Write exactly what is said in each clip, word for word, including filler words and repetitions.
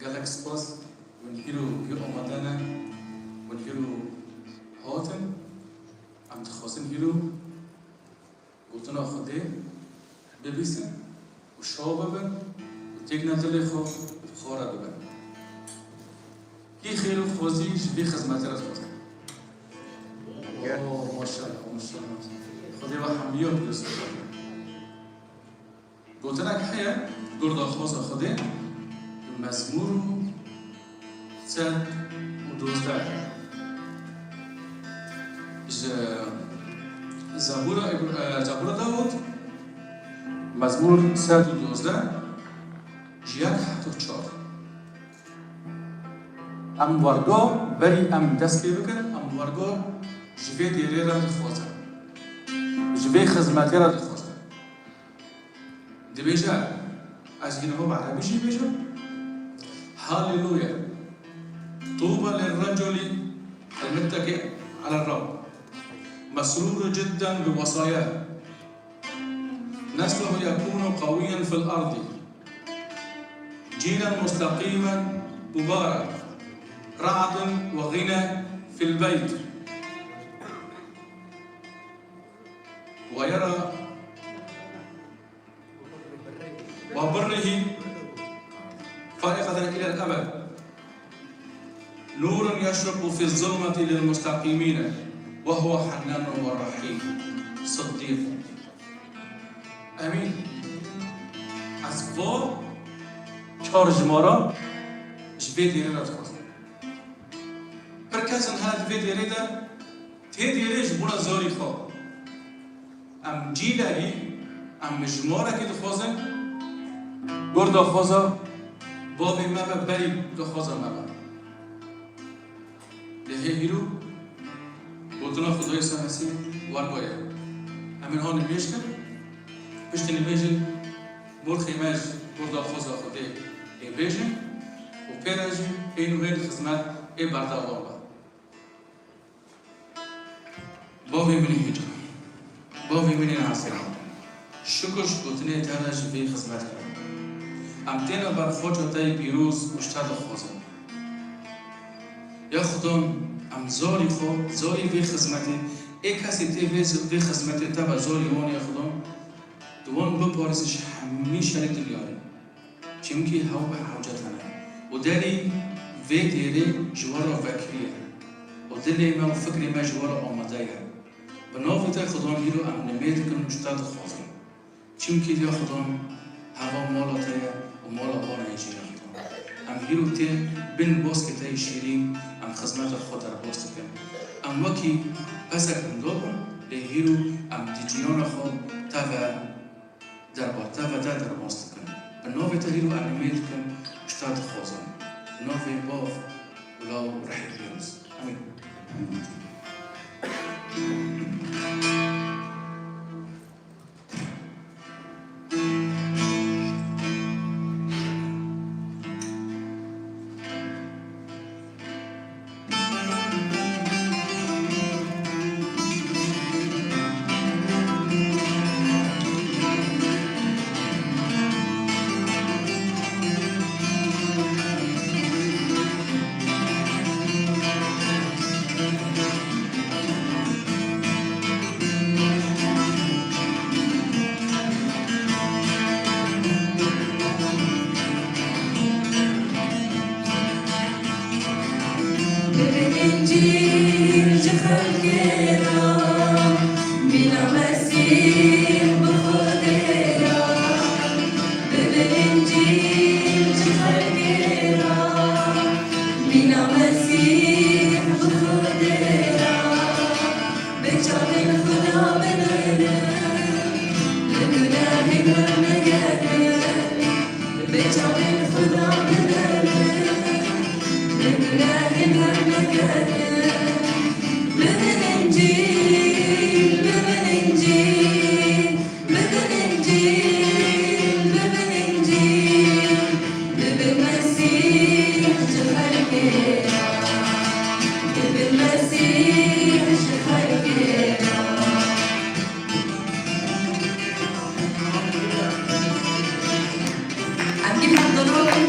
Gelek spas. Hûn hîro hî amade ne. Hûn hîro hatin. Em dixwazin hîro gotina Xwedê bibîsin û şa bibin û têkine dilê xwe û xwe re bibin. Kî xêr û xwezî ji vê xizmetê re dixwazin? Gel. Oh, maşallah, maşallah. Xwedê we hemiya pîroz bike. Gotinek heye, gur daxwaza Xwedê, Mezmûr sed û dozdeh. Ji Zebûra Îbr-, e, Zebûra Dawud, Mezmûr sed û dozdeh, ji yek heta çar. Em wergo berî em dest pê bikin, em wergo ji vê dêrê re dixwazin. Ji vê xizmetê re dixwazin. Dibêje, ez yê niha bi erebî jî bêjim. Haleluya. طوبى للرجل المتكئ على الرب، مسرور جدا بوصاياه، نسله يكون قويا في الأرض، جيلا مستقيما مبارك، رعد وغنى في البيت. ويرى وبره فائقة إلى الأبد. نور يشرق في الظلمة للمستقيمين، وهو حنان ورحيم صديق. Amîn. Ez va çar jimara ji vê dêrê re dixwazim. Pir kes in hene di vê dêrê de tê dêrê ji bona zarî xwe. Em cîlekî, em mijimarekî dixwazin, gur daxwaza bavê me be, berî daxwaza me be. Lê hê hîro gotina Xwedayê Îsa Mesîh wergoye. Em ê niha nimêj kin, piştî nimêjê borxê me ji gur daxwaza Xwedê ê bêjin û pê re jî hê nû hê di xizmet ê berdewam be. Bavê min ê hêja, bavê min ê nasira, şukir ji gotinê te re ji vê xizmet re. Em têne ber xweça te yê pîroz û ji te dixwazin. Ya Xudan, em zarî xwe, zarî vê xizmetê, ê kesê tê vê, vê xizmetê te be zarî wan ya Xudan, di wan biparêze ji hemî şerê dinyayê. Çimkî hew bi hewcet hene û derî vê dêrê ji we re vekirî ye û dilê me û fikrê me ji we re amade ye. Bi navê te Xudan hîro em nimê dikin û ji te dixwazin. Çimkî ya Xudan heva mala te ye û mala wana ye jî ya Xudan. Em hîro tê bin baskê te yê şîrîn em xizmeta xwe derbas dikin. Em wekî pesek hundav in, lê hîro em di ciyana xwe teve derba te ve te derbas dikin. Bi navê te hîro em nimê dikin, ji te dixwazin. Bi navê Bav û Law û Rihê Pîroz. Amîn. Bibin Încîl ji xelkê re, mîna Mesîh bi Xwedê re. Bibin Încîl ji xelkê re, mîna Mesîh bi Xwedê re. Bi çavên Xuda bibin, li gunehên me negerin. Bi çavên Xuda bibin, li gunehên me negerin. Bibin Încîl, bibin Încîl, bibin Încîl, bibin Încîl. Bibin Mesîh ji xelkê re, bibin Mesîh ji xelkê re. Em gî hevdû û em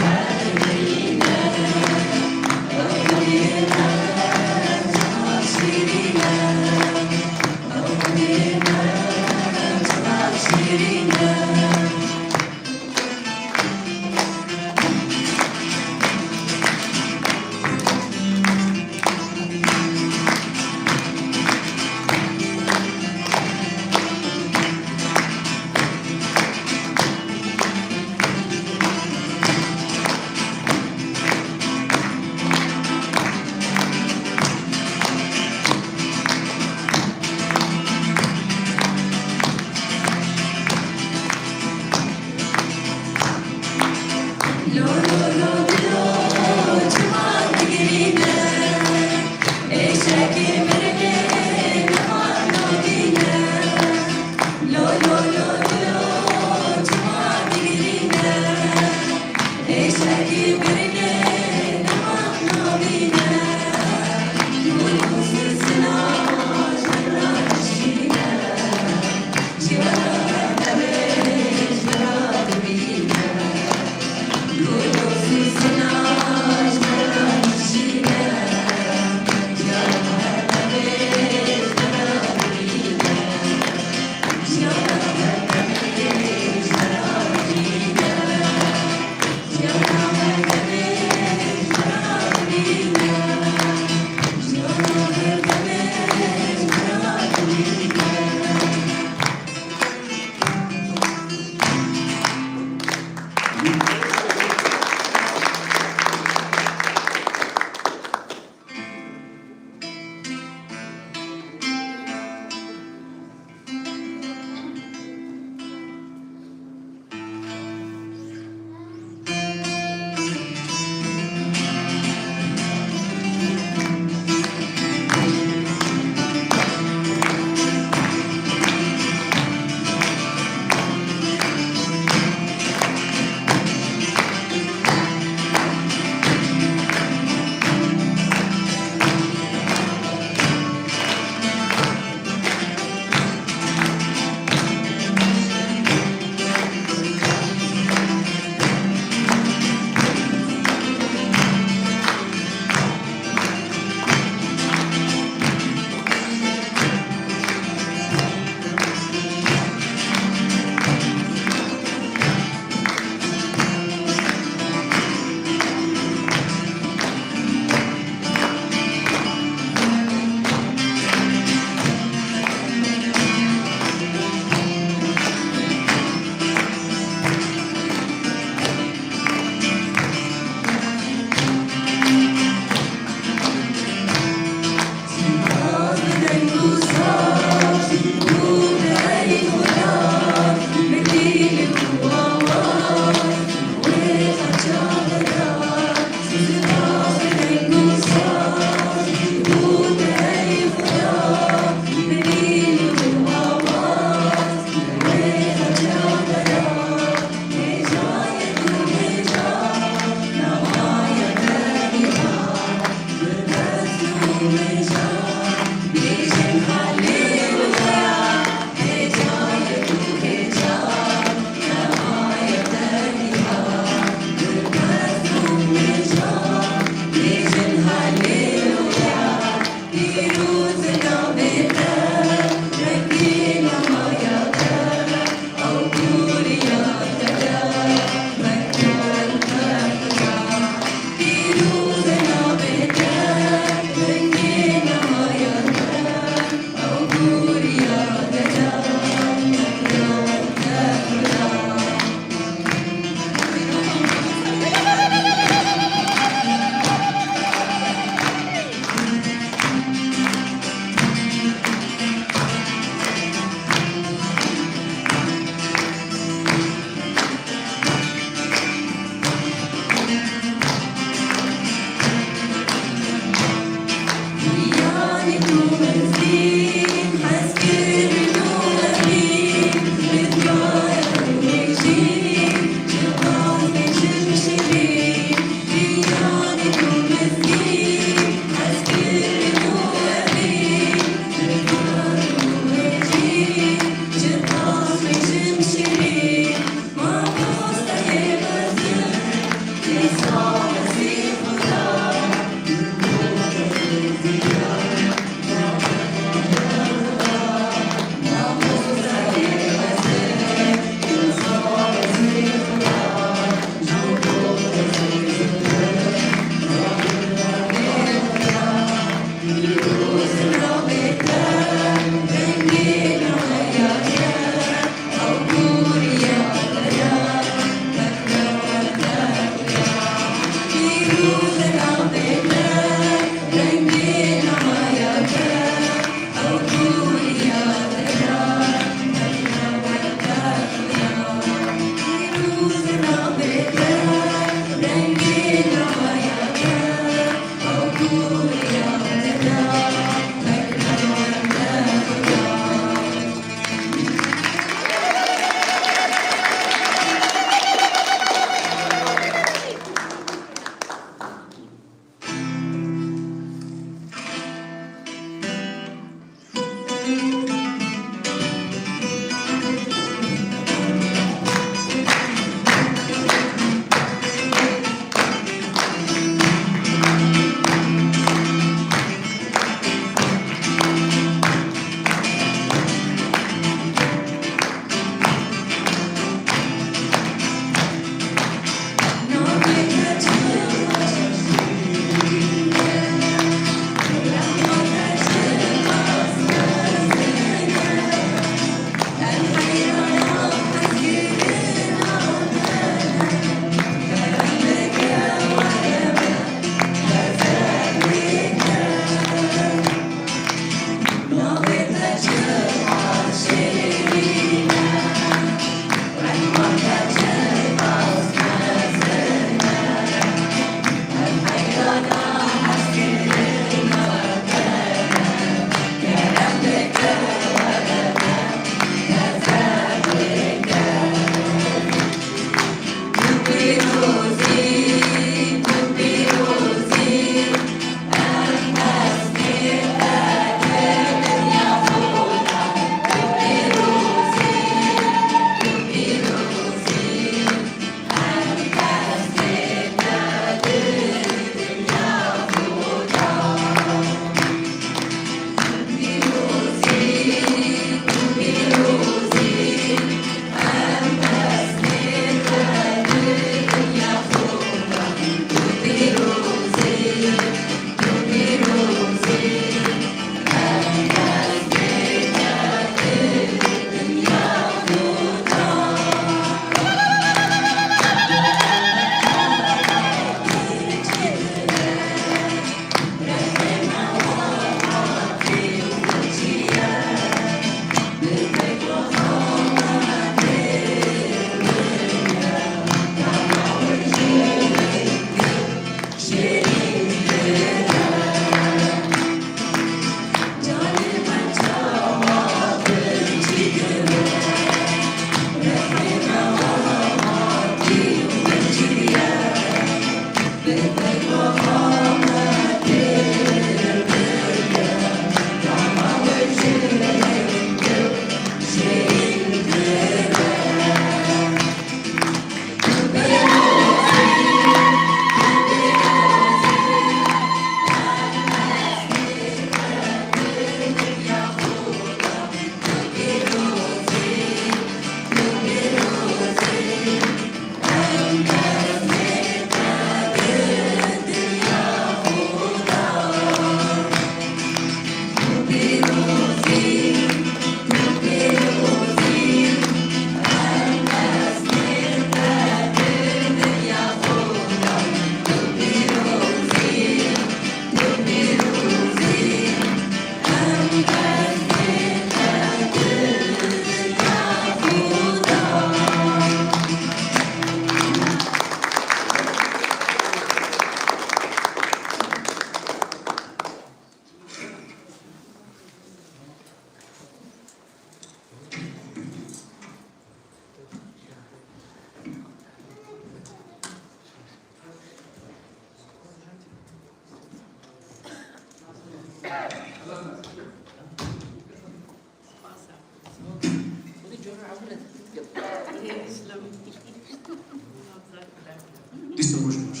Dîsa roj baş.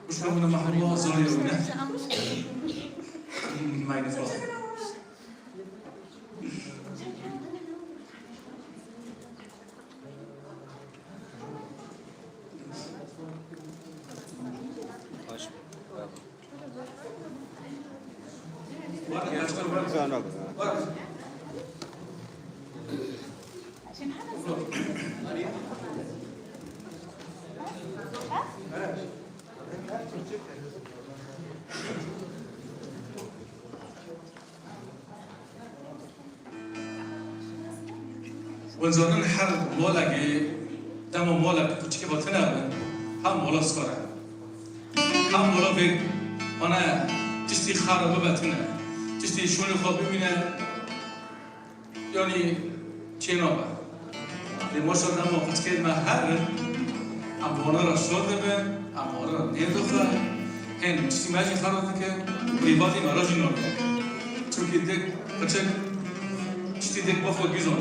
Hoş geldin ama hemû zarê ew ne. Meine Frau. Hûn zanin her molekê, dema molek piçikê ve tune be, ha mola sor e. Ha mola vê, ana tiştî xara bibe tune. Tiştî şûnê xwe bimîne, yanî çênabe. Lê maşallah dema piçikê me herin, em wana re şor dibin, em wana re nêdixe, hên tiştî me jî xera dike, prîvatî me re jî nake. Çimkî dek piçik tiştî dek bafo gîzon.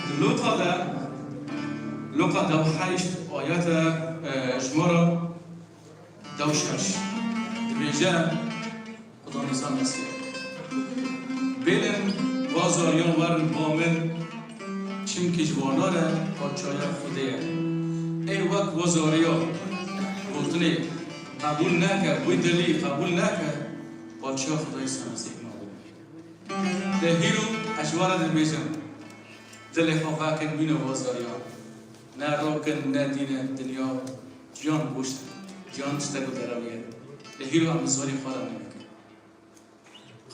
Di Luqa de, Luqa dew heşt ayete, e, ji me re dew şeş dibêje, Xudan Îsa Mesîh. Bêlin va zariyan werin ba min, çimkî ji wana re Padşaya Xwedê ye. Ê wek va zariya gotinê qebûl neke, wî dilî qebûl neke, Padşaya Xwedê Îsa Mesîh nabe. De hîro ez ji we re dibêjim, dilê xwe vekin mîna va zariyan. Ne rok in, ne dîn in, dinya ciyan boş e. Ciyan tiştek û derewî ye. De hîro em zarê xwe re nekin.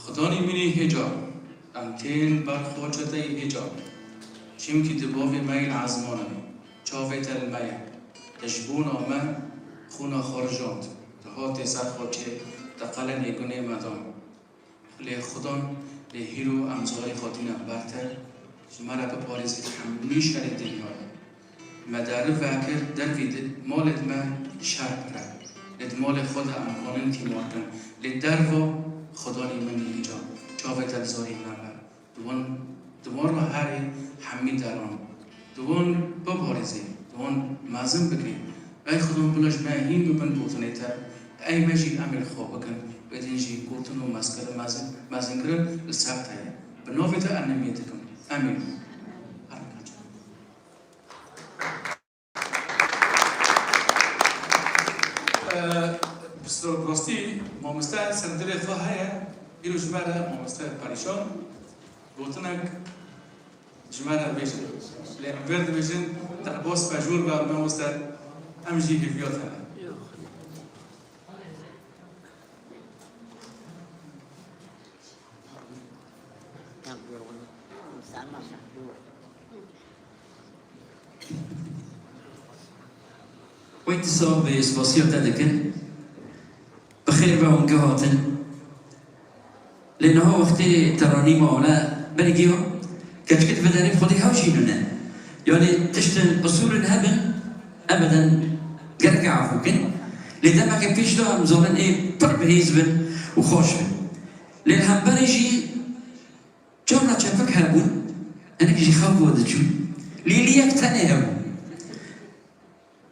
Xudanî min î hêca, em tên ber xwe çeteyî hêca. Çimkî tu bavê me yî li ezmanan î, çavê te li me ye. Te ji bona me xûna xwe rijand, tu hatê ser xwe çê, te qelemê gunê me dan. Lê Xudan, lê hîro em zarê xwe tîne ber te, ji me re biparêzî hemî şerê dinyayê. Me deriv vekir, dervî di malê di me şer pir e. Lê di malê xwe de em kanin tîmar kin. Lê derva Xudanî min î hêca, çavê te li zarî me be. Di wan, di wan re herê hemî deran. Di wan biparêzî, di wan mezin bikî. Ey Xudan bila ji me hîn bibin gotinê te. Ey me jî emir xwe bikin. Wê din jî gotin û mezkir mezin, mezinkirin li ser te ye. Bi navê te em nimê dikin. Emîn. Her Ee, bi rastî mamoste sendilê xwe heye, îro ji me re mamoste perîşan gotinek ji me re bêje. Lê em vêr dibêjin, derbas pejûr be mamoste, em jî hêviya te ne. Wê dîsa vê spasiya te dikin. Bi xêr ve hûn gihatin. Lê niha wextê teranî ma hûne berî giya keçikê di vê derê bi xwedî hew jî nûne. Yanî tiştin qisûrin hebin, ebeden gerek e efû kin. Lê demeke pêş de em zanin ê pir bihêz bin û xweş bin. Lê li hemberê jî Carna çepik hebûn, hinek jî xew bo diçûn. Lîliyek tenê hebû.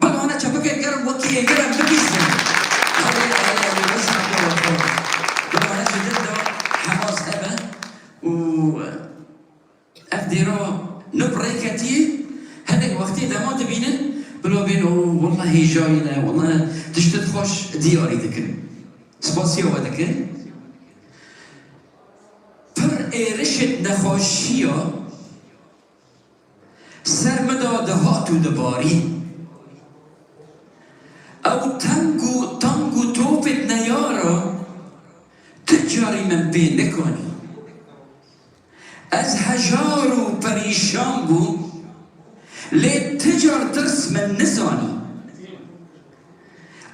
Bala hane çepikek germ wekî êgir em bibîstin. Xwedê, Xwedê, Xwedê, Xwedê, Xwedê. Bala hane ji din de hemaz hebe û ev dêra nû bi rê ketiyê, hinek wextê dema dibînin, bila bên, o, wellahî jayî ne, wellahî tiştê xweş diyarî dikin. Spasiya we dikin. Pir êrişit nexweşiya ser min de dihat û dibarî. Ew teng û tang û topêt neyara tu carî min pê nikanî. Ez hejar û perîşan bûm, lê ti car tirs min nizanî.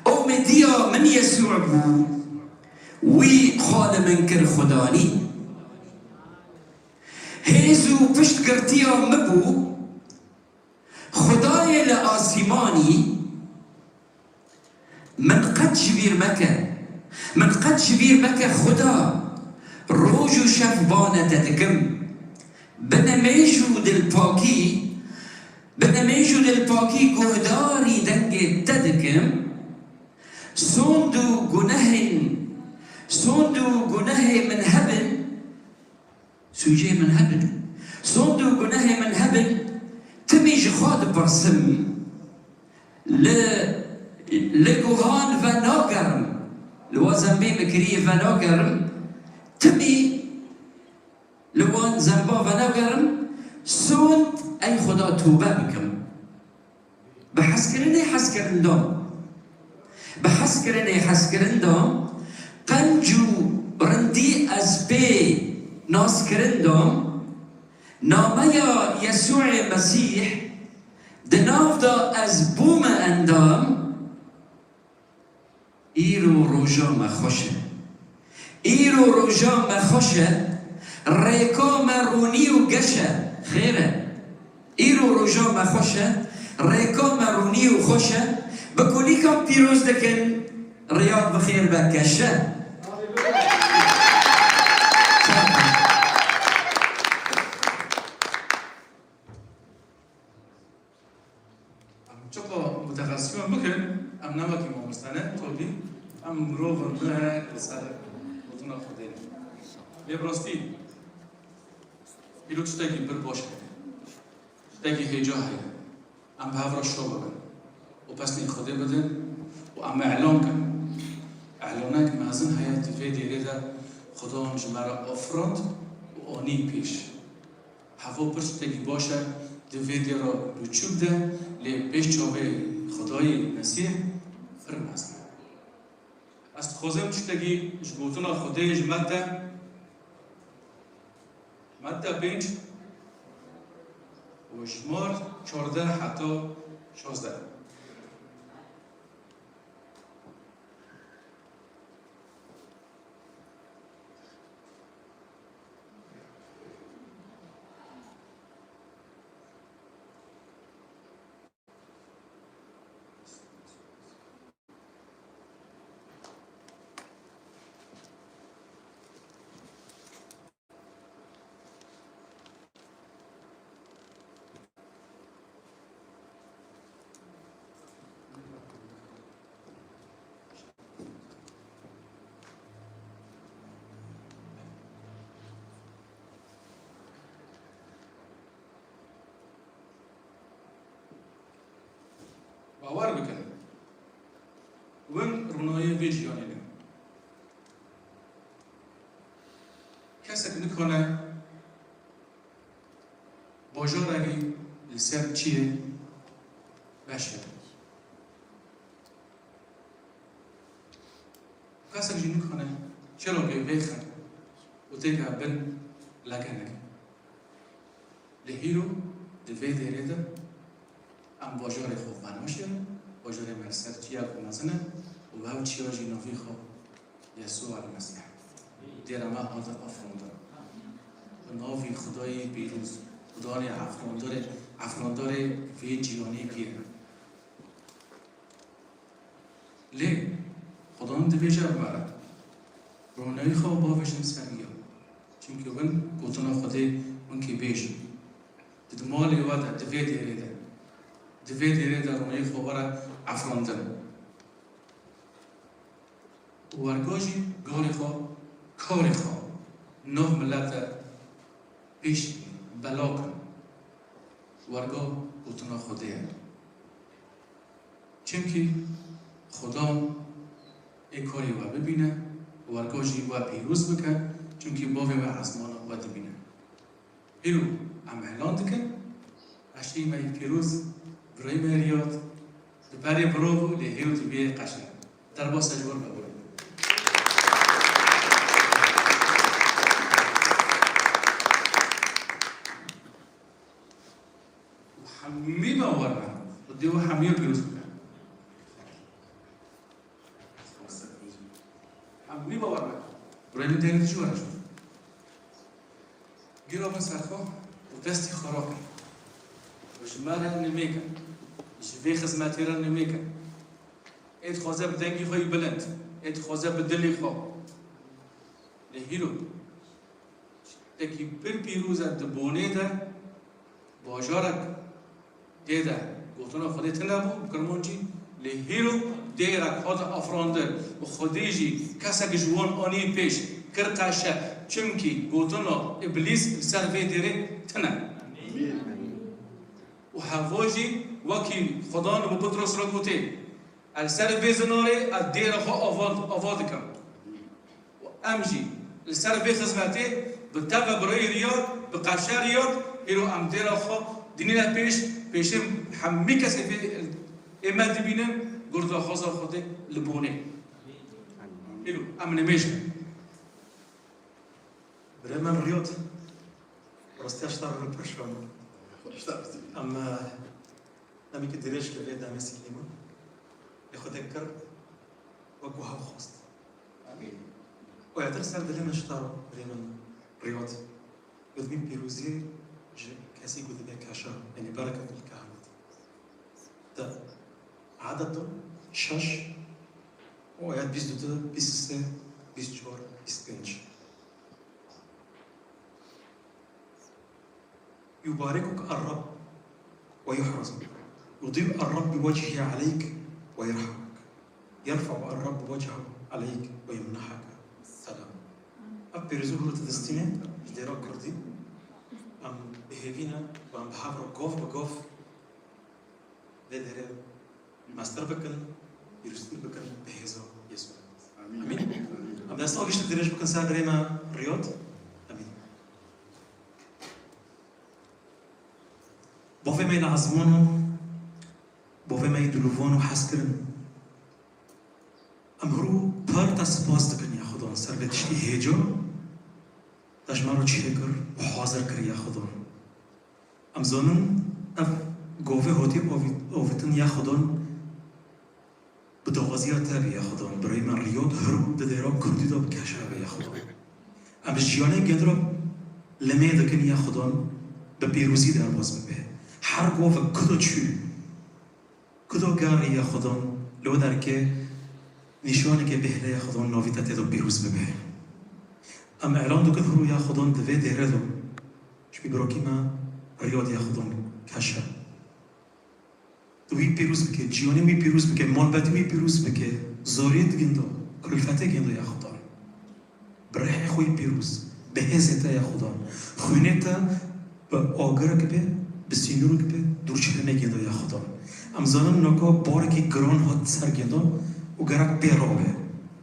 Omêdiya min Yesû bû, wî xwe li min kir Xudanî. Hêz û piştgirtiya min bû, Xwedayê li asîmanî. Min qet ji bîr meke, min qet ji bîr meke Xuda, roj û şev bane te dikim. Bi nimêj û dilpakî Bi nimêj û dilpakî guhdarî dengê te dikim. Sond û gunehên, sond û gunehê min hebin, sûcê min hebin, sond û gunehê min hebin, timî ji xwe dipirsim. Li, li guhan venagerim, li wa zembê min kirî venagerim, timî li wan zemba venagerim, sond ey Xuda tûbe bikim. Bi hezkirinê hezkirin dam. Bi hezkirinê hezkirin dam, qenc û rindî ez pê naskirin dam, nameya Yesûê Mesîh, di nav de ez bûme endam, îro roja me xweş e. Îro roja me xweş e, rêka me rûnî û geş e, xêr e. Îro roja me xweş e, rêka me rûnî û xweş e. Bi kulîkan pîroz dikin, rêya bi xêr be keş e. Em çiqo mutexesîsan bikin, em ne wekî mamoste ne, tobî, em mirov in, ne li ser gotina Xwedê ne. Lê bi rastî, îro tiştekî pir baş heye. Tiştekî hêca heye. Em bi hev re şo bibin û pesnê Xwedê bidin û em îlan kin. Îlanek mezin heye di vê dêrê de Xudan ji me re afirand û anî pêş. Hevo pir tiştekî baş e, di vê dêra biçûk de, lê pêş çavê Xwedayê Mesîh pir mezin e. Ez dixwazim tiştekî ji gotina Xwedê ji Mete, Mete pênc û ji mar çardeh heta şazdeh. Bawer bikin, win ronayê vê jiyanê ne. Kesek nikane bajarekî li ser çiyê beşe. Kesek jî nikane çîrokê vêxin û têke bin legenek. Lê hîro di vê dêrê de em bajarê xwe venaşêrin, bajarê me li ser çiya ku mezin e û ev çiya jî navê xwe Yesûa El-Mesîh. Dêra me hate afirandin. Bi navê Xwedayê pîroz, Xudanê efrandarê, efrandarê vê cîhanê pîr e. Lê Xudan dibêje bi me re, ronayî xwe bavêjin ser giya. Çimkî win gotina Xwedê win kê bêjin. Di, di malê we de, di vê dêrê de, di vê dêrê de ronayî xwe were efrandin. Û werga jî garê xwe, karê xwe, nav milet de pêş bela kin. Werga gotina Xwedê ye. Çimkî Xudan ê karê we bibîne, werga jî we pîroz bike, çimkî bavê we ezmana we dibîne. Hîro em îlan dikin, eşî me yê pîroz, birayê me Riyad, di berê biravo, lê hîro dibê qeşe. Derbas e ji wir me bûye. Û hemî bawer me, Xwedê we hemî pîroz bike. Hemî bawer me. Birayê min tenê dijî were ji wir. Gîro min ser xwe û destî xwe rakin. Û ji me re nimêkin. Ji vê xizmetê re nimêkin. Ê dixwaze bi dengî xwe yî bilind. Ê dixwaze bi dilê xwe. Lê hîro, tiştekî pir pîroz e di bonê de bajarek Hê de gotina Xwedê tune bû bi Kirmancî, lê hîro dêrek hate afirandin û Xwedê jî kesek ji wan anî pêş, kir qeşe, çimkî gotina Îblîs li ser vê dêrê tune. Û heva jî wekî Xudan bi Petros re gotê, Ez li ser vê zinarê ez dêra xwe ava, ava dikim. Û em jî li ser vê xizmetê bi te ve birayê Riyad, bi qeşe Riyad, îro em dêra xwe dinîne pêş, pêşê hemî kesê vê ê me dibînin, gur daxwaza Xwedê li bonê. Îro em nimêj bin. Birê min Riyad, rastiya ji te re pir şano. Em, e, demekî dirêj li vê demê sikî bûn. Lê Xwedê kir wekî hev xwest. Amîn. Oyatir ser dilê min ji te re, birê min Riyad. Gotin pîrozî ji kesî ku dibe keşa, yanî bereketul kehanetî. Di Edet şeş û ayet bîst û du, bîst û sê, bîst û çar, bîst û pênc. يباركك الرب ويحفظك. يضيء الرب بوجهه عليك ويرحمك. يرفع الرب وجهه عليك ويمنحك سلام. Ev pêrozî hûn distîne ji dêra Kurdî. Em bi hêvî ne, em bi hev re gov bi gov vê dêrê mestir bikin, pîroztir bikin bi hêza Yesû. Amîn. Amîn. Em desta gişt dirêj bikin ser birê me Riyad. Amîn. Bavê me yê li ezmanan, bavê me yê dilûvan û hezkirin, em hûr û pir te spas dikin ya Xudan ser vê tiştî hêca te ji me re çêkir û hazir kir ya Xudan. Em zanin ev gavê hatî avî-, avîtin ya Xudan bi daxwaziya te bî ya Xudan. Birayê me Riyad hûr û di dêra Kurdî de bi keşa be ya Xudan. Em ji jiyanê gel re limê dikin ya Xudan bi pîrozî derbas bibe. Her gavek ku de çû, ku de gerî ya Xudan, li wê derkê nîşaneke bêhne ya Xudan navî te tê de pîroz bibe. Em îlan dikin hûr û ya Xudan di vê dêrê de ji bî birokî me Riyad ya Xudan keşe. Tu wî pîroz bike, ciyanê wî pîroz bike, malbetê wî pîroz bike, zoriyê diginde, kulfetê ginde ya Xudan. Bi rihê xwe yî pîroz, bi hêzê te ya Xudan. Xwînê te bi agirek be, bi sînorek be, dûr çi hemê gêndo ya Xudan. Em zanin naka barekî giran hat ser gêndo û gerek pê rabe.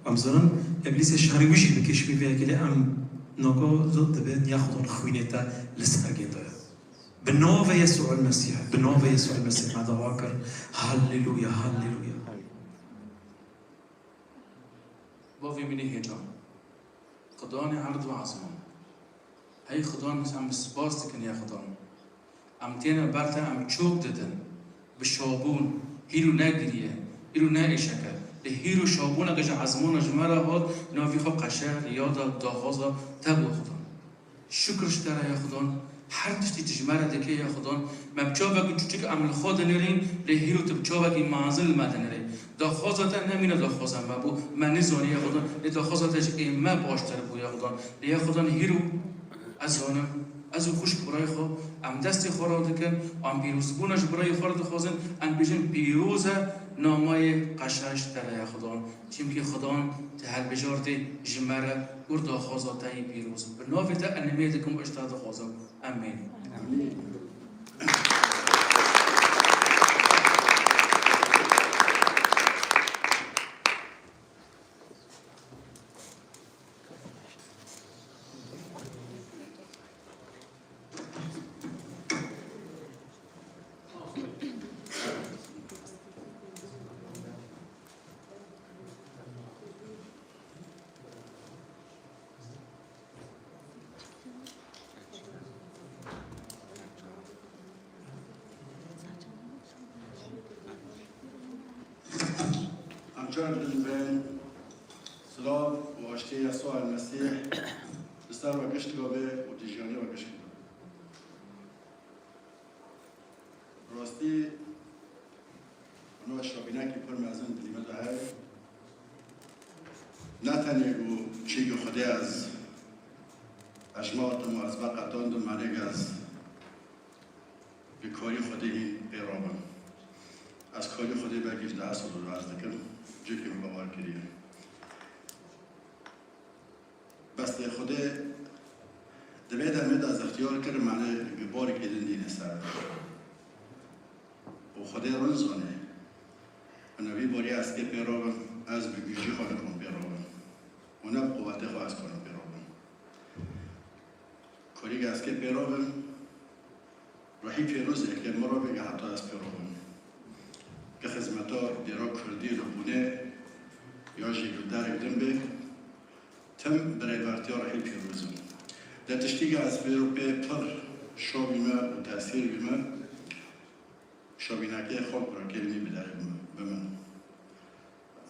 Em zanin Îblîsê şerî wî jî bike ji vê yekê lê em naka zot dibin ya Xudan xwînê te li ser gêndo ya. Bi navê Yesû el Mesîh, bi navê Yesû el Mesîh me dawa kir. Halleluya, halleluya. Bavê min ê hêcan. Xudanê erd û ezman. Hey Xudan, em spas dikin ya Xudan. Em têne ber te, em çok didin. Bi şabûn, hîro negiriye, hîro neêşeke. Lê hîro şabûneke ji ezmana ji me re hat, navî xwe qeşe, riyada, daxwaza te bû Xudan. Şukir ji te re ya Xudan. Her tiştî tu ji me re dikê ya Xudan. Me bi çavekî çûçik em li xwe dinirîn, lê hîro tu bi çavekî mezin li me dinirî. Daxwaza te nemîne daxwaza me bû. Me nizanî ya Xudan. Lê daxwaza te ji ê me baştir bû ya Xudan. Lê ya Xudan hîro ez zanim, ez û xwişk birayê xwe, em destê xwe radikin, em pîrozbûna ji birayê xwe re dixwazin, em bêjin pîroz e namayê qeşa ji te re ya Xudan. Çimkî Xudan tu hilbijartî ji me re û daxwaza te yî pîroz. Bi navê te ez nimê dikim û ji te dixwazim. Amîn. Em car din bên, silav û aştiyê Yesûa El Mesîh li ser we giştî be û di jiyanê we giştî be. Bi rastî, wana şabînekî pir mezin dilî me de heye. Ne tenê ku çîkî Xwedê ez, ez ji me hatim û ez veqetandim, merêk ez Karî Xwedê hîn pê rabin. Ez karî Xwedê belkî ji deh sal û ez dikim, cihekî min bawer kiriye. Bes lê Xwedê di vê demê de ez ixtiyar kirim, mane, barekî din dîne ser min. Û Xwedê rind zane. Min vî barî ez kê pê rabim, ez bi gûjî xwe nikom pê rabim. Û ne bi quwetê xwe ez karim pê rabim. Karî ez kê pê rabim, Ruhî Pîroz eke min re bêge heta ez pê rabim. Ke xizmeta dêra kurdî li Bûnê ya jî li derek din bê, tim bi rêbertiya Ruhî Pîroz in. De tiştî ke ez pê, pê pir şa bîme û tesîr bîme, şabînakê xwe bi rakê min bi derek bi min.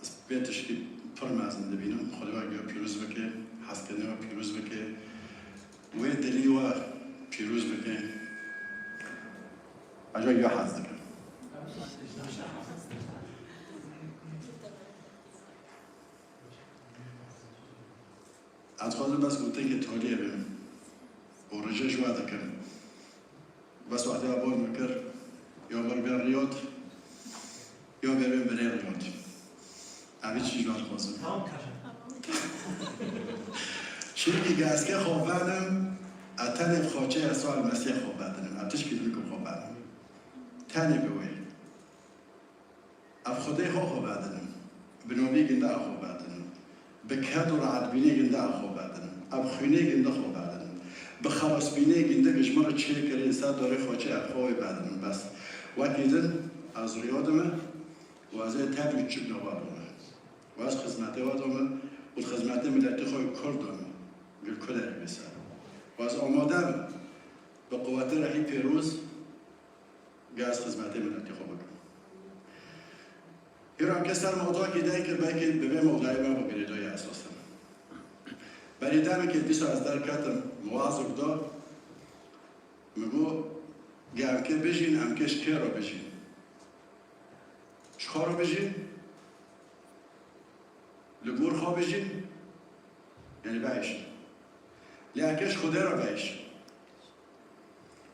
Ez pê tişkî pir mezin dibînim. Xwedê we giya pîroz bike, hezkirinê we pîroz bike, wê dilî we pîroz bike. Ez we giya hez dikim. Ez dixwazim bes gotinekê taliyê bim û rêje ji we dikim. Bes wextê we bor min kir, ya ber bê Riyad, ya ber bê birê Riyad. Evî çi ji we dixwazim? Çimkî ge ez kê xwe venim, ez tenê bi xaçê Yesûa Mesîh xwe vedinim. Ez tişkî din nikim xwe venim. Tenê bi wê. Ev Xwedê xwe xwe vedinim. Bi nobî ginda xwe vedinim. Bi ked û rahetbînê ginda xwe vedinim. Ev xwînê ginda xwe vedinim. Bi xelasbînê ginda ji min re çê kirî ser dorê xwe çê ev xwe wê vedinim. Bes wekî din ez riyadime û ez ê tev û çik nava dome. Û ez xizmetê we dome û xizmetê miletê xwe kurd dome. Gil kulerî bê ser. Û ez amade me bi quwetê Rehî Pêroz Gez xizmetê miletê xwe bikim. Hîra ke ser mewdûakî deng kir, belkî bi vê mewdûyê me bigirêdayê esasen. Berî demekê dîsa ez derketim, min wazok da, min got, ge em kê bijîn, em kê ji kê re bijîn? Ji xwe re bijîn? Li gor xwe bijîn, yanî biêşin. Lê eke ji Xwedê re biêşin.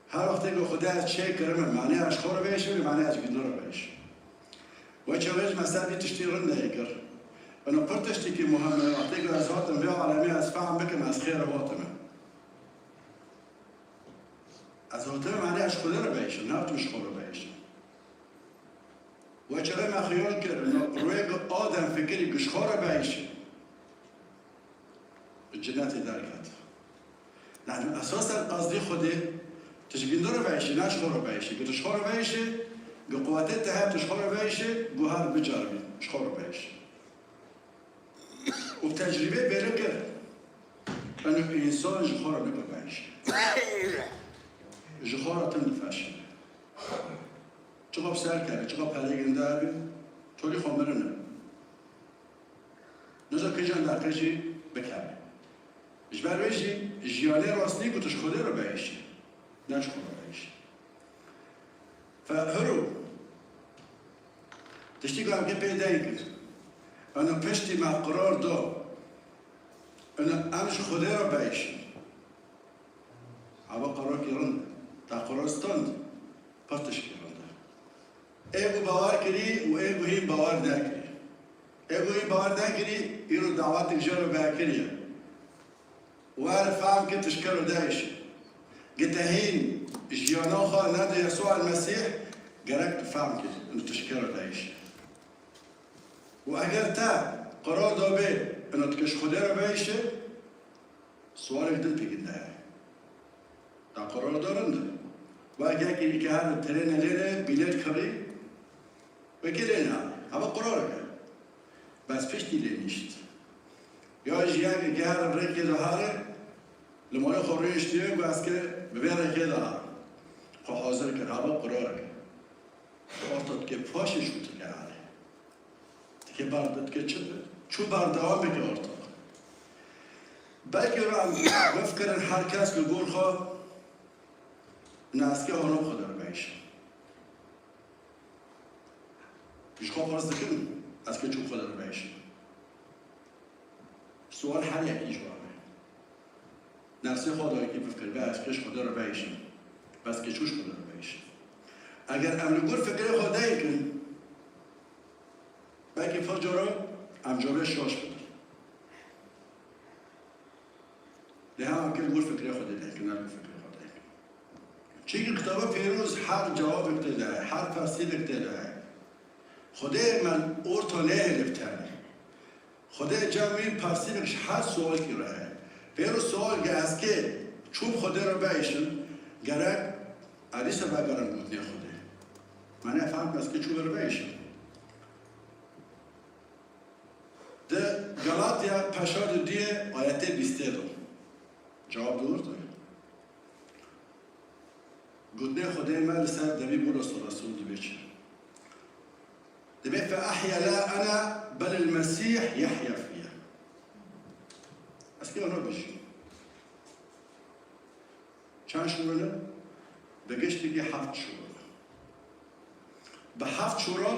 Her wextê ku Xwedê ez çê kirime, mane ez ji xwe re biêşim, lê mane ez ji gîno re biêşim. We çaxê ji me ser vî tiştî rind neyê kir. Ino pir tiştîkî muhim e, wextê ku ez hatim vê alemê ez fehm bikim, ez xêr hatime. Ez hatime, mane ez ji Xwedê re biêşim, nehatim ji xwe re biêşim. We çaxê me xiyal kir, rûyê ku Adem fikirî ku ji xwe re biêşî, ji cinetê derket. Yani esasen qasdî Xwedê tu ji gîno re biêşî, ne ji xwe re biêşî. Ku tu ji xwe re biêşî, ku quwetê te heye tu ji xwe re biêşî, ku her bicaribî, ji xwe re biêşî. Û bi tecrîbê bêrê kir. Eno însan ji xwe re niko biêşî. Ji xwe re tim difeşîne. Çiqa bi ser keve, çiqa perê ginda be, tolî xwe mirine. Niza kîjan deqe jî bikeve. Ji ber wê jî jiyanê rastî ku tu ji Xwedê re biêşî, ne ji xwe re biêşî. Fe hiro, tiştî ku em kê pê deng kir, eno piştî me qerar da, eno em ji Xwedê re biêşîn. Ava qerakî rind e. Te qerar stand, pir tişkî rind e. Ê ku bawer kirî û ê ku hîn bawer nekirî. Ê ku hîn bawer nekirî, îro dawetek jê re vekiriye. Wer fehm ke tu ji ke re diêşî. Ge te hîn jiyana xwe nede Yesûa Mesîh, gerek tu fehm ke tu ji ke re diêşî. Û eger te qerar dabê, ino tu ke ji Xwedê re biêşî, Sualek din pêkinde ye. Da qerar da rind e. Wek yekî ke her trêne lêne, bîlet kirî, wekî lêne, hava qerar e. Bes piştî lê nişt. Ya jî yekî ke her rêkê de hare, li malê xwe rûniştiye, got ez ke bi vê rêkê de harim. Xwe hazir kir, hava qerar e. Orta dike paşê şûtike hare. Dike ber, dike çi, çû berdewam bike ortak. Belkî em bifikirin her kes li gor xwe, ne ez ke hona Xwedê re biêşim. Ji xwe pirs dikin, ez ke çû Xwedê re biêşim. Sual her yekî ji wan e. Nefsê xwe da yekî bifikir, be ez ke ji Xwedê re biêşim. Bes ke çû ji Xwedê re biêşim. Eger em li gor fikrê xwe deykin, belkî pir cara em cobê şaş bin. Lê hema em li gor fikrê xwe deykin, ne li gor fikrê xwe deykin. Çimkî Kitaba Pîroz her cewabek tê de heye, her tefsîrek tê de heye. Xwedê me orta nehêle bi tenê. Xwedê cem wî tefsîrek ji her sualkî re heye. Pêro sual ge ez kê çûm Xwedê re biêşim, gerek ez dîsa vegerim gotinê Xwedê. Me nefehm ez kê çûm re biêşim. Di Galatya peşa di duyê ayetê bîstê de. Cewab dor de. Gotinê Xwedê me li ser devî Bûlos û Resûl dibê çi? Dibê, "Fe ehye la ene bel el Mesîh yehye fiyye." Ez kê ona bijîm. Çend şûro ne? Bi giştikî heft şûro ne. Bi heft şûro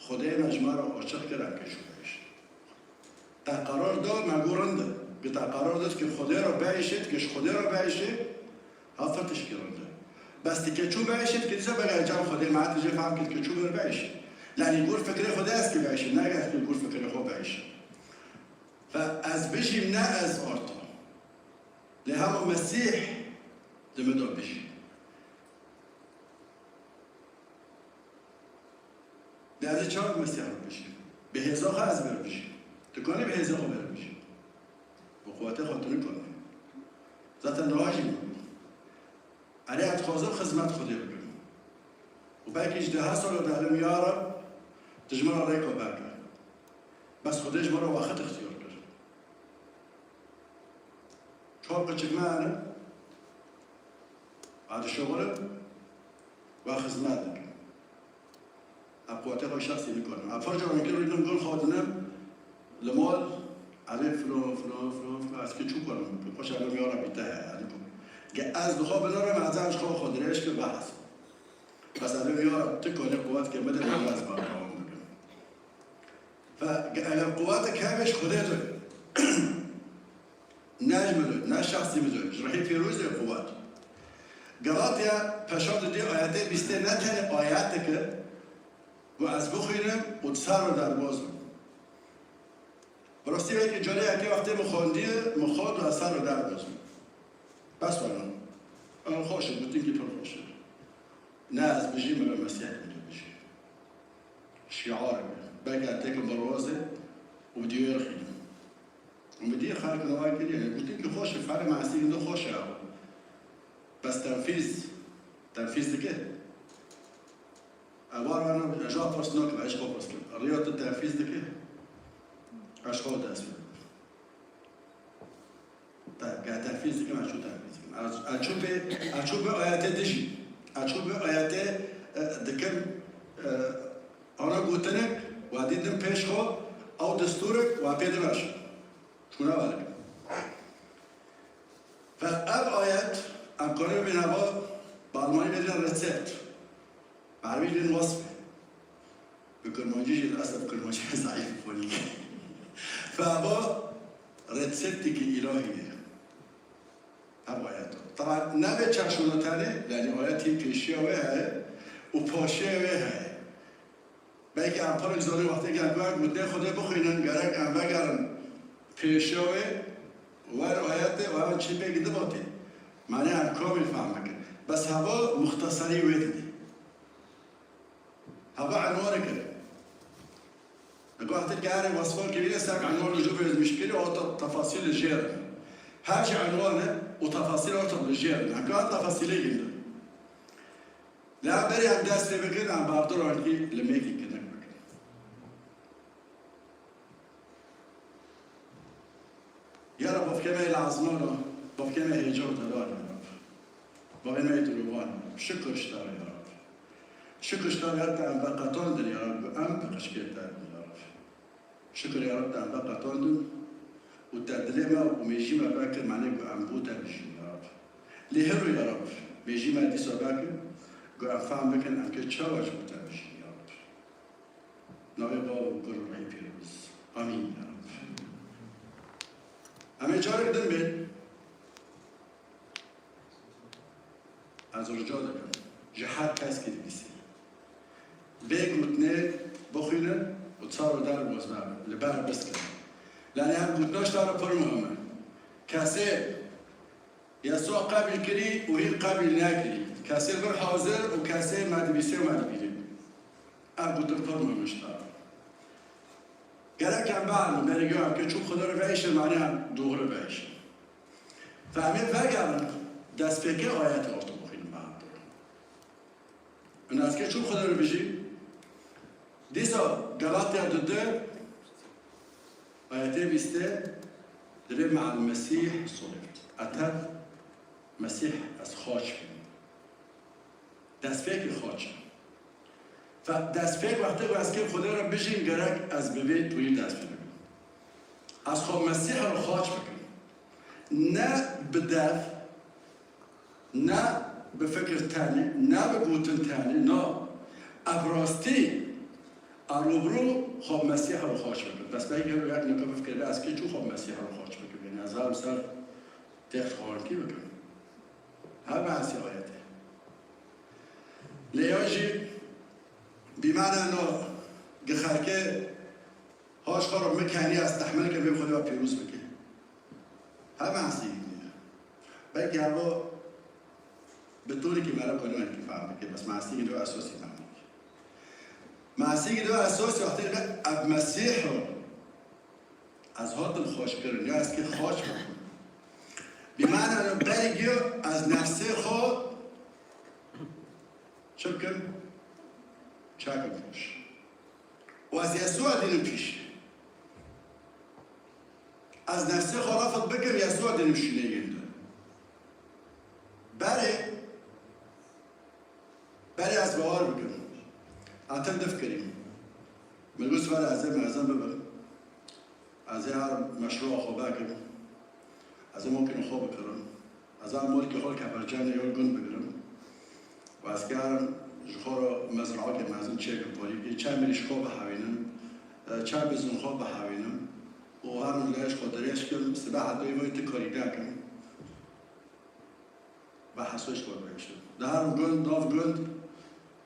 Xwedê me ji me re açiq kir, em kê çû biêşin. Te qerar da, me got rind e. Gi te qerar da, dikê Xwedê re biêşê, dikê ji Xwedê re biêşê, ha, pir tişkî rind e. Bes dikê çû biêşê, dikê dîsa vegere cem Xwedê, me tu jê fehm kir, dikê çû bêre biêşê. Yanî gor fikrê Xwedê ez kê biêşim, ne ez kê gor fikrê xwe biêşim. Ve ez bijîm, ne ez arta. Lê hema Mesîh di min de bijî. Lê ez ê çawa Mesîha re bijîm? Bi hêza xwe ez bêrim bijîm? Tu kanî bi hêza xwe bêrim bijîm? Bi quwetê xwe tu nikanî. Zaten niha jî min bû. Erê, ez dixwazim xizmet Xwedê bikim. Û belkî ji deha sala de elim, ya Reb, tu ji min re rêka veke. Bes Xwedê ji min re wexit ixtiyar kir. Çar qirçik me hene, ez dişuxulim, we xizmet dikim. Ez quwetê xwe şexsî nikarim. Ez pir caran kir rûdin gul xwe dinim li mal, erê, filo, filo, filo, filo, ez kê çû karim bikim? Xweş, ez ya Rebî te heye, ez nikim. Ge ez dixwe binirim, ez em ji xwe xwe dirêj kir, behs. Bes ez ya Reb, tu kanî quwet kê bide, ez berdewam bikim. Fe, ge eger quwetek hebe ji Xwedê de, ne ji min de, ne şexsî min de, ji Rihê Pîrozê quwet. Galatya peşa didê ayetê bîstê ne tenê ayetek e, ku ez bixwînim û di ser re derbaz bim. Bi rastî belkî carê yekê wextê min xwendiye, min xwend û ez ser re derbaz bim. Bes were. Ew xweş e, gotinkî pir xweş e. Ne ez bijîm, min re Mesîh bide bijî. Şiar e. Belkî ez têkim berwazê û diyê rixînim. Û min diyê xelk niha kiriye. Gotinkî xweş e, ferê me esî hindî xweş e ew. Bes tenfîz, tenfîz dike. Ew war wana, ez ji wan pirs nakim, ez ji xwe pirs kim. Riya tu tenfîz dike? Ez ji xwe dest pê bikim. Te, ge tenfîz dikim, ez çû tenfîz dikim. Ez, ez çû pê, ez çû pê ayetê dijî. Ez çû pê ayetê, e, dikim, e, ana gotinek, we dîtin pêş xwe, ew destûrek, we pê dimeşin. Şûna verin. Ve ev ayet, em karin bînin eva, bi almanî bêjin resept. Bi erebî bêjin wesf. Bi kurmancî jî, li esef kurmancî zayîf fonîk. Ve eva resepteke îlahî ye. Ev ayet. Taban ne vê çar şûna tenê, yanî ayet hîn pêşiya wê heye û paşiya wê heye. Belkî em pir zanîn wextê ku em gotinê Xwedê bixwînin, gerek em vegerin pêşiya wê, wer ayetê û em çi pêk dibatî. Mane em kamîl fehm bikin. Bes heva muxteserî wê didî. Heva enwanek e. Wextê ku erê wesfa kirîne ser enwan li jû vêz mişkilî, o te-, tefasîl li jêr in. Her ji enwan e û tefasîl orta li jêr in. Em ka tefasîlê gindin. Lê em berê em dest pê bikin, em berdor ankî li mêkî kinik bikin. Ya Rab, bavkê me yê li ezmana, bavkê me hêja û delal, ya Rab. Bavê me yê dilovan, ya Rab. Şikir ji te re, ya Rab. Şikir ji te re, ya Rab, em veqetandin, ya Rab, ku em bi qişkê te bin, ya Rab. Şikir ya Rab te em veqetandin û te dilê me û mêjî me vekir, mane ku em bo te bijîn ya Rab. Lê hiro ya Rab, mêjî me dîsa vekir ku em fehm bikin em kê çawa ji bo te bijîn ya Rab. Navê Bav û Kur û Rihê Pîroz. Amîn ya Rab. Em ê carek din bên. Ez rica dikim ji her keskî dibîsî. Vê gotinê bixwînin û çar û der boz nabin. Li ber biskin. Lê ev gotina ji te re pir muhim e. Kesê Yesûa qebîl kirî û hîn qebîl nekirî. Kesê vir hazir û kesê me dibîsê û me dibînî. Ev gotin pir muhim e ji te re. Gerek em bielmin, berî giya ke çû Xwedê re veyşin, maniya doğru veyşin. Fe em ê vegerin, destpêkê ayetê orta bixwînin bi hev re. Û ez ke çû Xwedê re bijî, dîsa Galatya du du, ayetê bîstê, divê me'el Mesîh sulibt. Etev Mesîh ez xaç bûm. Destpêkê xaç e. Fe-, destpêk wextê ku ez kêm Xwedê re bijîm, gerek ez bi vê tûyî dest pê bikim. Ez xwe Mesîh re xaç bikim. Ne bi dev, ne bi fikir tenê, ne bi gotin tenê, na. Ev rastî, ez rûbirû xwe Mesîh re xaç bikim. Bes belkî her yek neke bifikire, ez kê çû xwe Mesîh re xaç bikim? Yanî ez zalim ser têx xwankî bikim. Her behsê ayetê. Lê ya jî bîmane no gi xelkê ha ji xwe re mikenî ez tehmil kim, vê Xwedê we pîroz bike. Her behsê yî ye. Belkî evo bi torikî me re kolonekî fehm bike, bes me esî do esosî fehm bike. Me esî do esosî wextê be ev Mesîh o. Ez hatim xweşkirin, ya ez kê xweş bikim. Bîmane no berî giyo ez nefsê xwe çi bikim? Çakim xweş. Û ez Yesûa dînim pîş. Ez nefsê xwe refd bikim, Yesûa dînim şûnê yên de. Berê Berê ez bawer bikim. Hatim difkirî. Min got, "Were ez ê mezin bibim. Ez ê herim meşrûa xwe vekim. Ez ê mokîna xwe bikirim. Ez ê molkê xwe li Kefercanê ya gund bigirim. Û ez kê herim ji xwe re mezraokê mezin çêkim, parî bikî. Çemê ji xwe bihewînim. E, çem bizin xwe bihewînim. Û herim ji lê ji xwe dirêj kim. Sibeha doyê vay ti karî nekim." Ve hesû ji xwe bêşim. Di her gund, nav gund,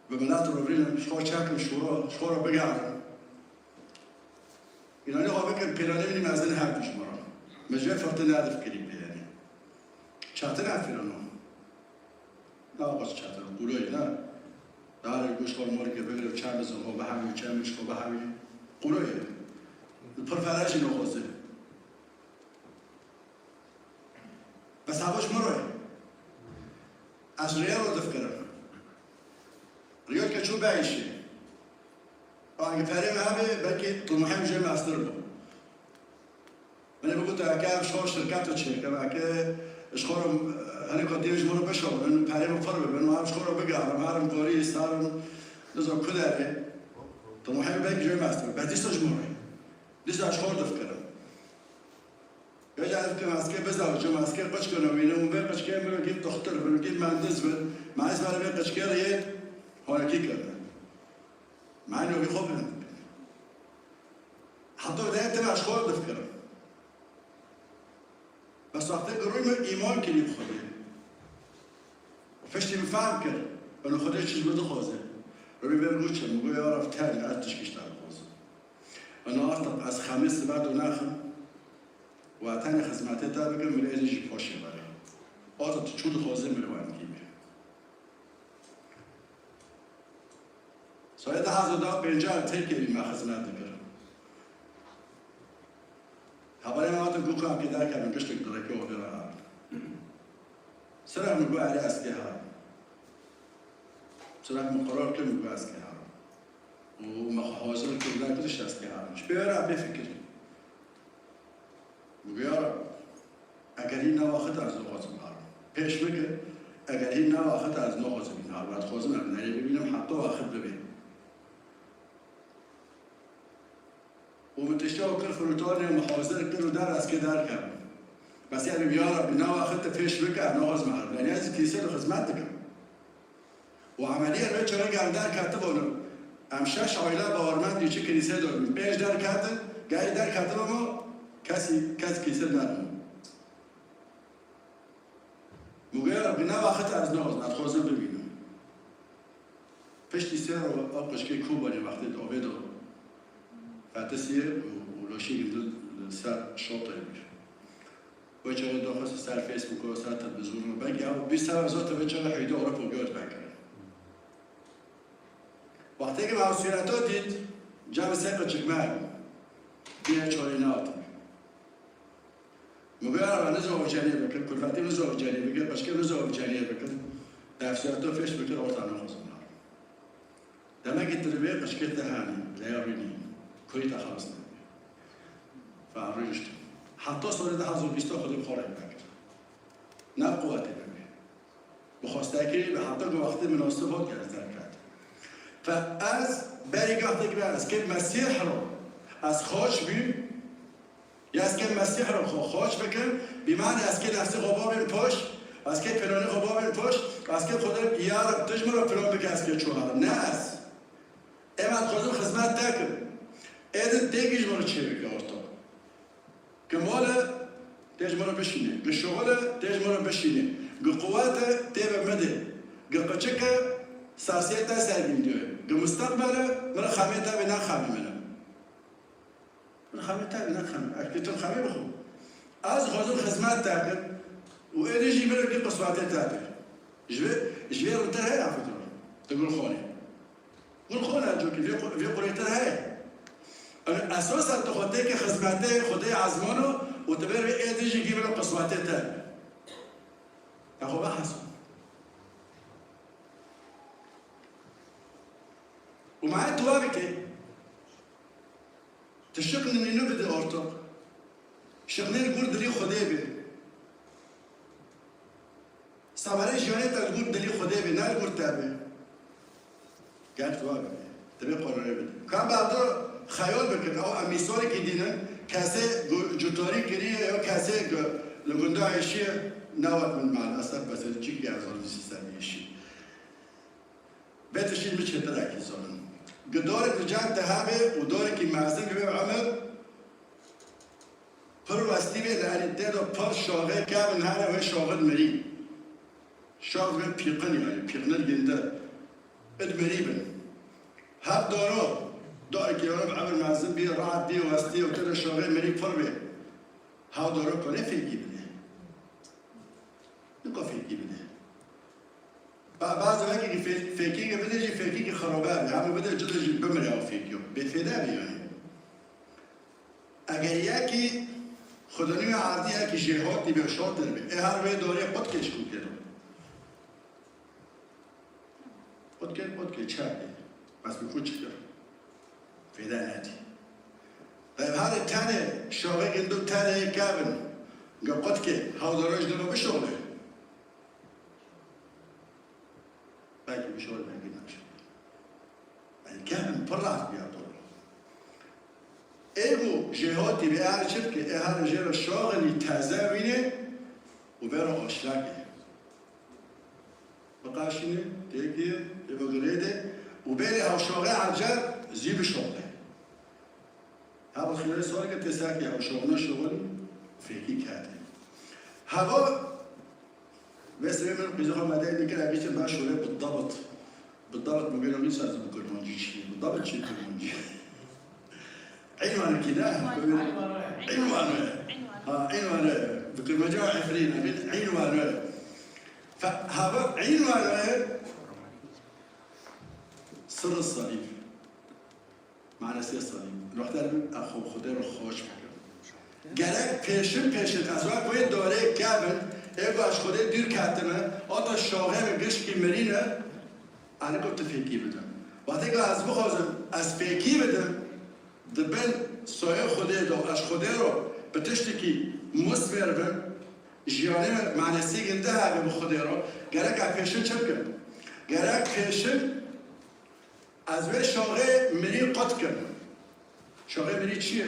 bi milet re vînim, ji xwe çekim şûro, ji xwe re bigerim. Înanî xwe bikin, pêlanê min mezin her du ji me re. Min ji vê firtin nedifikirî pê, yanî. Çetin e pêlano. Ne, qas çetin, qûloyê ne. Di her gund ji xwe morikê bigire, çem bizin xwe bihewî, çem ji xwe bihewî. Qûloyê. Pir ferejî noxoze. Bes hava ji min re. Ez rêya re difikirim. Rêya ke çû be îşê. Ange perê me hebe, belkî timûhê min jê mestir bû. Min ê bigota, eke ev ji xwe şirket û çêkim, eke ji xwe re, henê ku dê ji min re bişewin, perê min pir bibin, û ev ji xwe re bigerim, herim Gorîs, herim niza ku derê. Timûhê min belkî jê mestir bû. Bes dîsa ji min re. Dîsa ji xwe re difikirim. Vêca ez dikim, ez kê bizewicim, ez kê qiçkino bînim û vê qiçkê min gît doxtir bin, gît mendiz bin, me ez vere vê qiçkê re yê honekî kirine. Me eno vî xwe bin. Heta dê tim ez xwe difikirim. Bes wextê girûy min îman kirî bi Xwedê. Piştî min fehm kir, eno Xwedê çi ji min dixwaze. Rûyê vê rû çe, min got, "Ya Reb, tenê ez tişkî ji te dixwazim." Eno artık ez xemê sibe do naxim. Û ez tenê xizmetê te bikim, min êzî jî paşê were. Ata tu çû dixwazî min wendî bî. Salê du hezar da pêncî têkevî me xizmet dikir. Hevalê me hatin Gûkakê derkevin, giştek direke odê re hatin. Sira min got, "Erê ez kê herim." Sira min qerar kir, min got, "Ez kê herim." Û me xwe hazir kir, ne kiriş ez kê herim. Ji pê re pê fikirî. Min got, "Ya Reb, eger hîn newaxit ez naxwazim herim. Pêş bike, eger hîn newaxit ez naxwazim hîn herim. Ez dixwazim ev nerê bibînim heta waxit bibe." Û min tişta kir firotanê, min hazir kir û der ez kê derkevim. Bes yanî, "Ya Reb, newaxit pêş bike, ez naxwazim herim." Yanî ez kîlîsê de xizmet dikim. Û emeliya wê çaxê gel derketibûn. Em şeş aile bawermendî çi kilîsê de bûn. Pênc derketin, gelî derketibûn, kesî, kes kilîsê de nebûn. Min got, "Ya Rebbî, ne wexit ez nexwazim, ez dixwazim bimînim." Piştî sê roj ew qijkê Kobanê wextê di avê de fetisiye û, û laşê gindin li ser şortayê bû. Wê çaxê daxist ser Facebookê, ser televîzyonê. Belkî ew bîst sal zat vê çaxê heyda Ewropa girt vekirin. Wextê ke me ew sûreta dît, cem sê qijik me bî çarê nehatin. Min got, "Ya Reba, niza û cenê bikir, kulfetê niza û cenê bikir, qijkê niza û cenê bikir, nefsiyata fêş bikir, orta nexwazim." Demekî tu li vê qijkê te henî, leya wî nî, kurî te xelas nebe. Fe rûnişt. Heta salê du hezar û bîst xwedî xwe rê vekir. Ne quwetê bibê. Bi xwestekê, bi heta ku wextê minasib hat, ez derket. Fe ez berî gahtek be, ez kêm Mesîh re, ez xaç bîm, ya ez kêm Mesîh re xwe xaç bikim, bî mane ez kêm nefsê xwe babêm paş, ez kêm planê xwe babêm paş, ez kêm Xwedê, ya Reb, tu ji min re plan bike, ez kêm çû herim. Ne ez. Ê me dixwazim xizmet te kim. Ê din têkî ji min re çêbike orta. Gi mal e, tê ji min re bişîne. Gi şixul e, tê ji min re bişîne. Gi quwet e, tê bi min de. Gi qiçik e, sasiyê te ser vîndoye. Gi misteqbel e, min re xemê te bê, ne xemê min e. Min re xemê te bê, ne xemê. Ez dê tu xemê bixwe. Ez dixwazim xizmet te kim. Û êdî jî min re bî qiswetê te bê. Ji vê, ji vê rûtir heye, Afet Rû. Tu Gulxanê. Gulxan e cokî, vê qu-, vê qurêtir heye. Esosa tu xwe têkî xizmetê Xwedê ezmano û tu bêrî êdî jî gî bira qismetê te. Ya xwe veheso. Û me tu wa bike. Tu şiqlê nînû bide ortok. Şiqlê li gor dilê Xwedê bê. Semerê jiyanê te li gor dilê Xwedê bê, ne li gor te bê. Ger tu wa bikî, divê qurarê bidî. Ka bavdar xeyal bikin, ew em mîsalekî dînin, kesê gu-, cutarî kiriye ya kesê gu-, li gunda êşiye, ne wek min maalesef, bes ez çi ki ez zor dî sîstemê êşî. Vê tiştî min çêtirekî zanin. Gi dorek li cem te hebe û dorekî mezin wê emir, pir westî bê, li elî tê de pir şaxê kevin hene, wê şaxin mirî. Şax vê pîqin yani, pîqinir ginde. Id mirî bin. Her doro, dorekî ew bi emir mezin bî, rahat bî, westî û tê de şaxê mirî pir bê. Hew doro konê fêkî bidê. Nika fêkî bidê. Ba-, bazı wekî fê-, fêkî bidê jî fêkî xerobe be. Hemû bidê cide jî bimire ew fêkî. Bêfêde be yani. Eger yekî xudanî ve erdî yekî jêhatî be şortir be. Ê her wê dorê qutkê ji xwe kêdo. Qutkê, qutkê çerkê. Bes bi xwe çi kir? Fêde nedî. Ev herê tenê şaxê gindo tenê kevin. Ge qutkê, hew doro ji dino bişoxle. Belkî bişoxle, belkî naşoxle. Belkî kevin pir rahat biya doro. Ê bû jêhatî bê, her çi bike, ê her jê re şaxinî teze wînê û vê re aşlekê. Biqeşîne, têkê, tê bi girêdê û bêrê hewşaxê ecel zî bişoxê. Heva xêrê salike tê serkê hewşaxine şoxin fêkî kete. Heva vê sibê min qîza xwe medeyê dikir, ev îçin ben şûrê bi dabit. Bi dabit bigire wî saz bi kurmancî çi? Bi dabit çi kurmancî? Înwanekî ne? Înwan. Înwan e. Ha, înwan e. Bi kurmancî wa Efrîn, Efrîn, înwan e. Fe-, hava înwan e. Sirr salîb. Manasê salîb. Wexta min ev xwe Xwedê re xweş bikim. Gerek pêşin pêşin ez wek wê dorê kevin, ê ku ez Xwedê dûr ketime, ata şaxê min gişkî mirîne, ez nikim tu fêkî bidim. Wextê ku ez bixwazim, ez fêkî bidim, di bin soyê Xwedê de, ez Xwedê re bi tiştekî musmêr bim, jiyanê min manesî ginde hebe bi Xwedê re, gerek ez pêşin çi bikim? Gerek pêşin ez wê şaxê mirî qut kim. Şaxê mirî çi ye?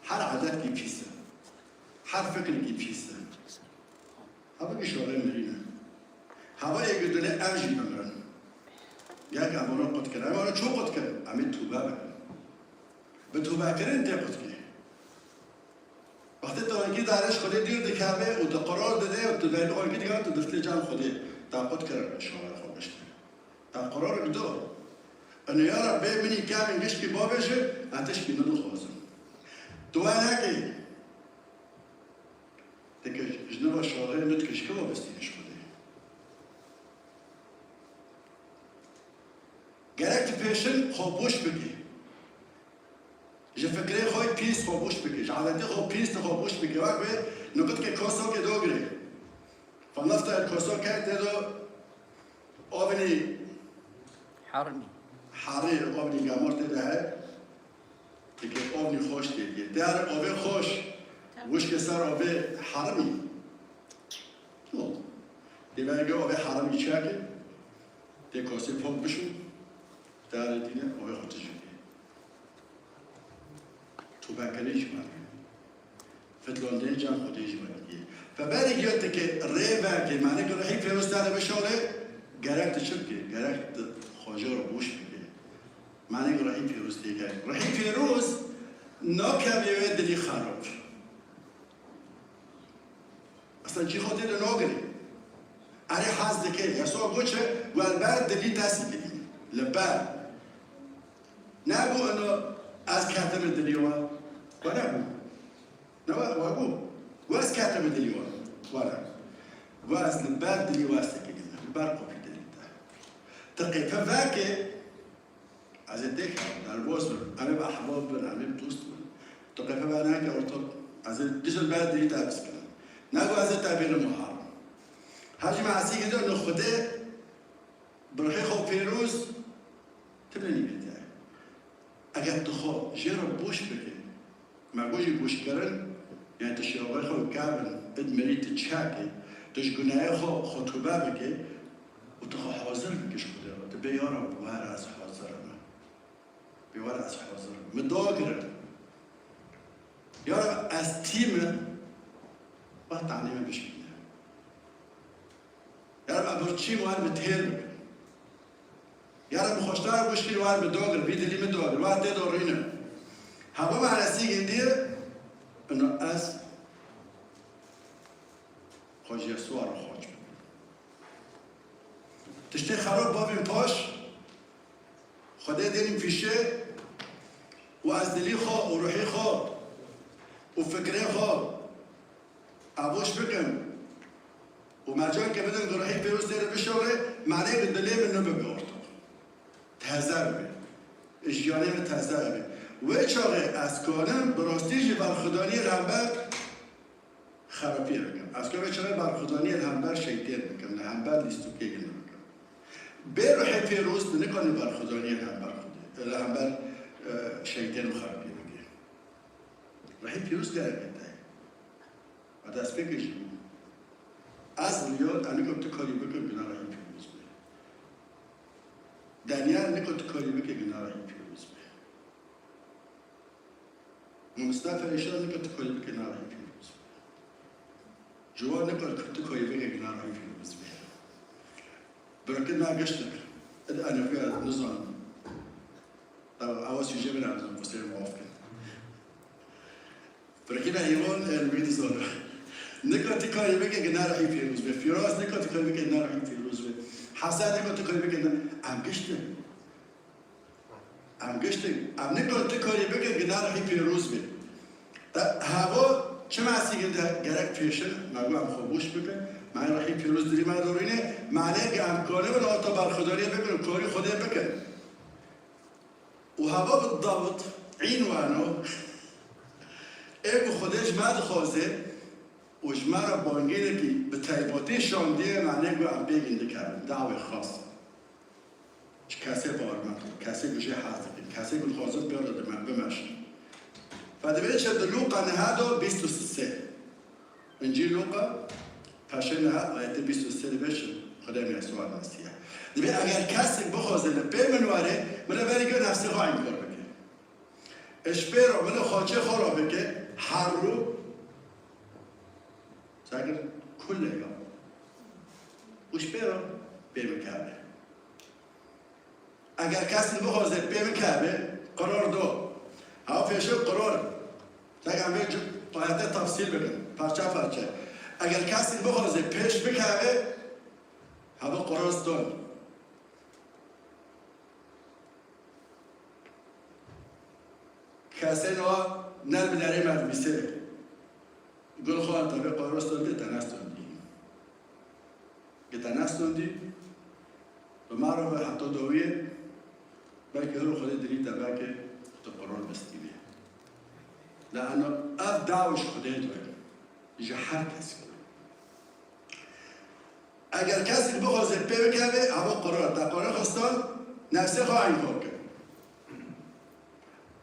Her edetkî pîs e. Her fikrekî pîs e. Hava ki şaxê mirî ne. Hava ê ku dilê ev jî bimirin. Gerek em wana qut kirin. Em wana ço qut kirin? Em ê tûbe bikin. Bi tûbekirin tê qut kirin. Wextê tu ankî dare ji Xwedê dûr dikeve û tu qerar dide û tu dayî ankî dikeve, tu diftilê can Xwedê. Te qut kir şoreya xwe giştî. Te qerar gido. Eno ya Rebbê, minî kevin gişkî bavêje, ez tişkî nidixwazim. Tu we nekê. Dike ji nava şoreya min dike ji keva bistîne ji Xwedê. Gerek tu pêşin xwe boş bikî. Ji fikrê xwe pîs xwe boş bikî. Ji adetê xwe pîs tu xwe boş bikî. Wek wê nukutke kosokê dogirê. Fanafta el kosokê tê do ovnî Hermî. Herî, ovnî gamor tê de heye. Tê ke ovnî xweş tê diyê. Tê are ovê xweş. Wişke ser ovê hermî. Ol. Tê venge ovê hermî çêke. Tê kosê pok bişû. Tê are tîne ovê xwe tijî. Tobekerê jî vane. Fitlandinê can Xwedê jî were diyê. Feberê giya te ke rê veke, mane ku rihî pêroz te de bişore, gerek tu çi bike? Gerek tu xwe jê re boş bike. Mane ku rihî pêroz tê gerek. Rihî pêroz nakeve wê dilî xerab. Aslında cî xwe tê de nagirê. Erê hez dike. Yesa got çi? Wer ber dilî te sikidî. Li ber. Nebû ino ez ketime dilî we. We nebû. Ne we, we bû. We ez ketime dilî we. We ne. We ez li ber dilî we ez tekinîme. Li ber kopî dilî te. Ti qêpe veke, ez ê têkevim, nervoz bim. Em ê bi ehbab bin, em ê bi dost bin. Tu qêpe veneke orta, ez ê dijin ber dilî te biskinim. Nebû ez ê te bînim muharrim. Hacî Mesî gidiyor, no Xwedê Bi ruhê xwe pêroz, tu bênî bê te. Eger tu xwe jê re boş bikî, me got jî boşkirin, yani tu şêwexê xwe kevin, id mirî tu çekî, tu ji gunehê xwe, xwe tobe bikî û tu xwe hazir bikî ji Xwedê re. Tu bê ya Reb, were ez hazir im. Bê were ez hazir im. Min dagirin. Ya Reb, ez tî me, wexta tanê me bişkîne. Ya Reb, ez birçî wan bi têr bikim. Ya Reb, min xweştar bişkî wan bi dogir, vî dilî min dogir, wan tê dorîne. Hema me resî gindiye, ino ez xwe ji Yesûa re xweş bikim. Tiştê xerab bavên paş, Xwedê dêrîn pîşê û ez dilî xwe û ruhî xwe û fikrê xwe avoş bikim û mercan ke bidin ku ruhî pêroz tê de bişewre, manê ku dilê min nibibe ortok. Teze bibe. Jiyanê min teze bibe. Wê çaxê ez kanim bi rastî jî berxwedaniyê li hember xerapiyê bikim. Ez ka vê çaxê berxwedaniyê li hember şeytên bikim, li hember lîstikê gindi bikim. Bê ruhê pêroz tu nikanî berxwedaniyê li hember Xwedê, li hember, e, şeytên û xerapiyê bikî. Ruhê pêroz gerek e te. A destpêkê jî bû. Ez riyal, ez nikim tu karî bikim, gina ruhê pêroz be. Daniel nikim tu karî bike, gina ruhê pêroz be. Mamoste Ferîşan nika tu karî bike na rehî pîroz be. Ciwan nika tu karî bike na rehî pîroz be. Birkin na giştik. Id enê xuya nizanim. Ew, ew sujê min em zon, qusê min maf kin. Birkin na hîvan, e, wî nizanim. Nika tu karî bike na rehî pîroz be. Firas nika tu karî bike na rehî pîroz be. Hesen nika tu karî bike na, em giştin. Em giştin, em nikan tu karî bikin, gina rehî pîroz be. Te heva çi mesî ginde gerek pêşin, me got em xwe boş bikin, me rehî pîroz dilî me dorîne, me nê ki em karî bin, ata berxwedaniyê bikin, karî Xwedê bikin. Û heva bi dawit, înwano, ê ku Xwedê ji me dixwaze û ji me re bangêrekî bi taybetî şandiye, me nê got em pê gindikevin, dawê xas. Ji kesê bawer mekin, kesê ku jê hez dikin, kesê ku dixwazin pê re dime-, bimeşin. Fe divê çi di Lûqa nehe de bîst û sê. Încîl Lûqa, peşê nehe ayetê bîst û sê divê çi? Xwedê me Yesûa Mesîh e. Divê eger kesek bixwaze li pê min were, min re berî giyo nefsê xwe înkar bike. Ji pê re min li xaçê xwe re bike, her rû, sakir kulle ya. Û ji pê re pê min keve. Eger kes li bixwaze pê min keve, qerar do. Ew pêşe qerar. Tek em vê cu-, Ayete tefsîl bikin, parça parça. Eger kesek bixwaze pêş bikeve, hebe Quran ston. Kesên wa ner bi nerê me divîsê. Gul xwe tevê Quran ston dê te neston dî. Gita nestondî, bi ma re ve heta dawiyê, belkî hiro Xwedê dirî te belkî tu Quran bistînî. Leano ev daw ji Xwedê dibe, ji her kesî. Eger kesî bixwaze pê bikeve, hava Quran, te Quran xistan, nefsê xwe înkar kir.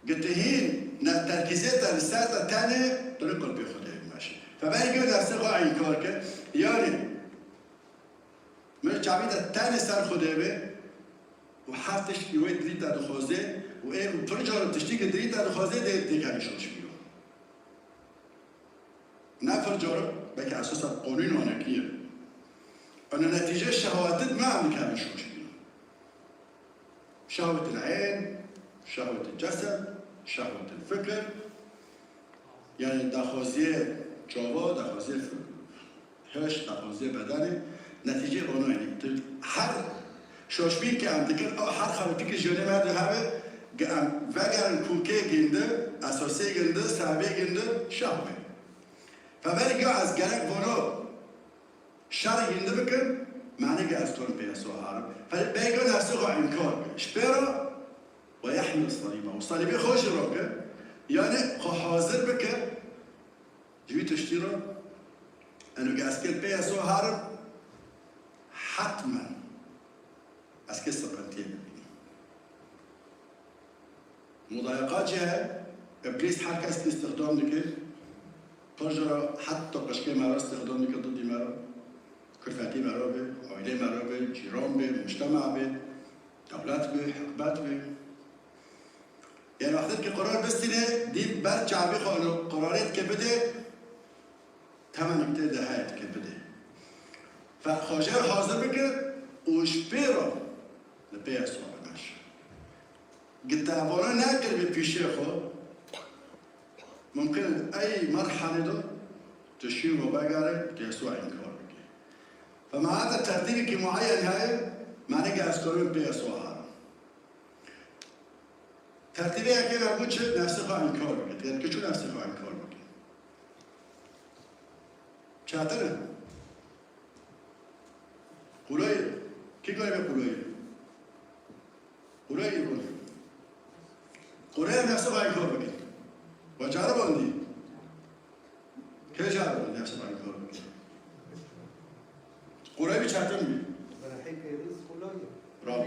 Gitihîn ne terkîzê te li ser te tenê, tu nikor pê Xwedê bimeşî. Feberî gö nefsê xwe înkar kir. Yanî, Min çavî de tenê ser Xwedê be û her tişt ki wê dilî te dixwaze û ê pir caran tiştî ki dilî te dixwaze dê têkevî şoşbîro. Ne pir caran, belkî esasa qonûn wanekî ye. Ana netîce şehwatit me em dikevin şoşbîro. Şehwetil eyn, şehwetil cesed, şehwetil fikir. Yani daxwaziyê çava, daxwaziyê hişt, daxwaziyê bedenê, netîcê vano yani. Tu her şoşbîn ke em dikin, ew her xeletî ke jiyonê me de hebe, ge em vegerin kûkê gindi, esasê gindi, sebê gindi, şehwê. Feberî ge ez gerek vano, Şerê gindi bikin, manê ge ez torim pê Yesu harim. Fe-, bê ge nefsê xwe înkar bike. Ji pê re ve yehmil salîba. Û salîbê xwe jî roke. Yani xwe hazir bike. Ji wî tiştî re. Eno ge ez kê pê Yesu harim. Hetmen. Ez kê sıkıntıyê bibînim. Mudayeqa jî heye, Îblîs her kes îstixdam dike. Pir cara heta qişkê me re îstixdam dike didî me re. Kulfetî me re be, aîlê me re be, cîran be, mujtema be, dewlet be, hikûmet be. Yanî wextê ki qerar bistîne, dî ber çavî xwe li qerarê dike bide, Temenik tê de heye dike bide. Fe xwe jê hazir bike û ji pê re li pê Yesûa bimeşe. Gi te vana nekiribî pîşê xwe, mumkin e ey merhelê de tu şîn ve vegere, tu Yesûa înkar bike. Fe me hate tertîbekî mueyen heye, me nege ez karim pê Yesûa herim. Tertîbê yekê me bû çi? Nefsê xwe înkar bike. Diket ki çû nefsê xwe înkar bike. Çatir e? Qurayê. Kî karê bê qurayê? Qurayê bû. Qurayê nefsê xwe înkar bike. We caribandî? Kê caribandî nefsê xwe înkar bike? Qurayê bî çatir bî. Berhê pêrûz qurayê. Bravo.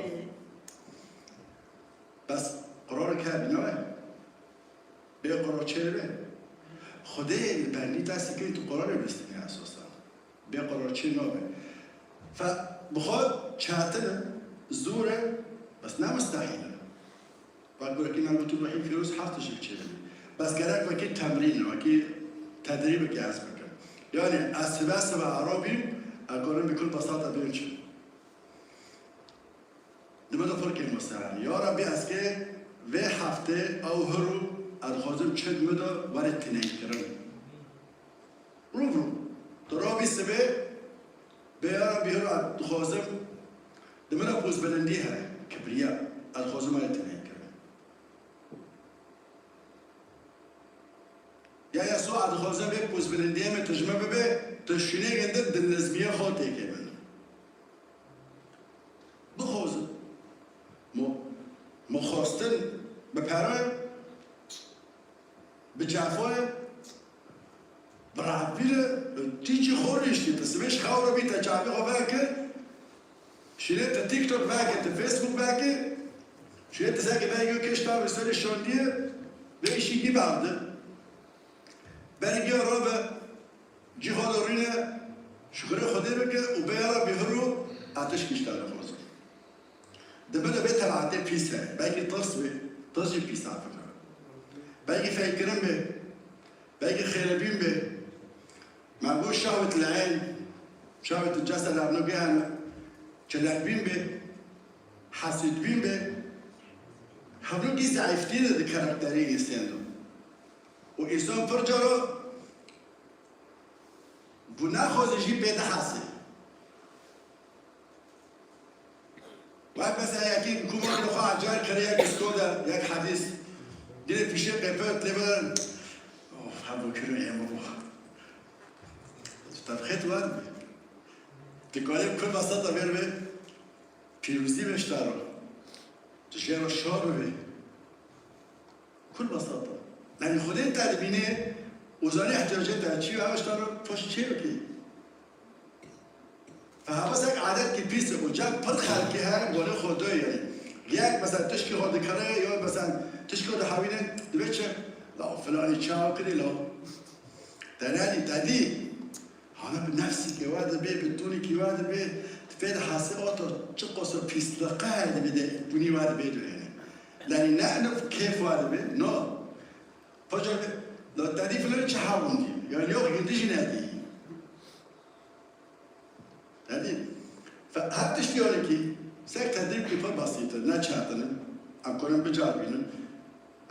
Bes qirarek hebe, ne? Bê qirar çê be. Xwedê li bendî te sikê tu qirarê bistînî esasen. Bê qirar çê nabe. Fe, bi xwe çetin e, zor e, bes ne mustehîl e. Wek gurekî me gotu Ruhî Fîroz her tişt çêdibî. Bes gerek wekî temrîn, wekî tedrîbekê ez bikim. Yani ez sibe sibe erobîm, ez karim bi kul besata bêm çi. Di min de firkê mustehan. Ya Rabbî, ez kê vê heftê ew hiru ez dixwazim çi di min de were tineykirin. Rû rû. Tu rabî sibê, bê ya Rabbî, hiru ez dixwazim, di min de pozbilindî heye, kibriya. Ez dixwazim were tineykirin. Ya Yesûa, dixwazim vê pozbilindiyê min tu ji min bibê, tu şûnê gindi di nizmiya xwe têkê min. Bixwazim. Mo-, mo xwestin bi pere, bi çafoye, bi rahatbîre, tu çi xwe riştî, tu sibê ji xew re bî, te çavê xwe vekir, şîrê tu TikTok vekir, tu Facebook vekir, şîrê tu zeke vekir, kêş tavê serê şandiye, vê işî kî bavdi. Berê giya rabe, cî xwe de rûne, şukurê Xwedê bike û bê ya Rabbî hiru, ez tişkî ji te dixwazim. Di min de vê tebiatê pîs heye. Belkî tirs be, tirs jî pîs e fikra. Belkî feykirin be, belkî xêrebîn be. Me got şehwet leyn, şehwet cesed hevno gehene, çelekbîn be, hesîdbîn be. Hevno gî zeîftî de di karakterê însan de. Û însan pir cara Ku naxwaze jî pê dihese. Wek mesela yekî ku mafê xwe ecar kiriye yek skoda, yek hedîs. Girê pîşê qêpet lê birin. Of, hebo kiro ê min bo. Tu tebxêt wan. Dikarê kur masata ver ve. Pîrozî ve ji te re. Tu jê re şa bibe. Kur masata. Yanî Xwedê te dibîne û zanî ihtiyacê te çi ye, ew ji te re paş çê bike. Fe hema sek adetkî pîs e û cem pir xelkê hene, golê xwe doyê yanî. Yek mesela tişkî xwe dikire, ya mesela tişkî xwe dihewîne, dibê çi? La filanî çawa kirî la. Te nedî, te dî. Hana bi nefsîkê we dibe, bi tûnîkî we dibe, tu pê dihesê, o to çi qosir pîsliqe heye dibe de, tûnî we dibe doyê. Yanî ne ino kêf we dibe, no. Paşa, la te dî filan çi hewindî? Yanî yok, hindî jî nedî. Nedî. Fe-, her tiştî yanî ki, sek tedrîbkî pir besît e, ne çetin e. Em karin bicaribînin.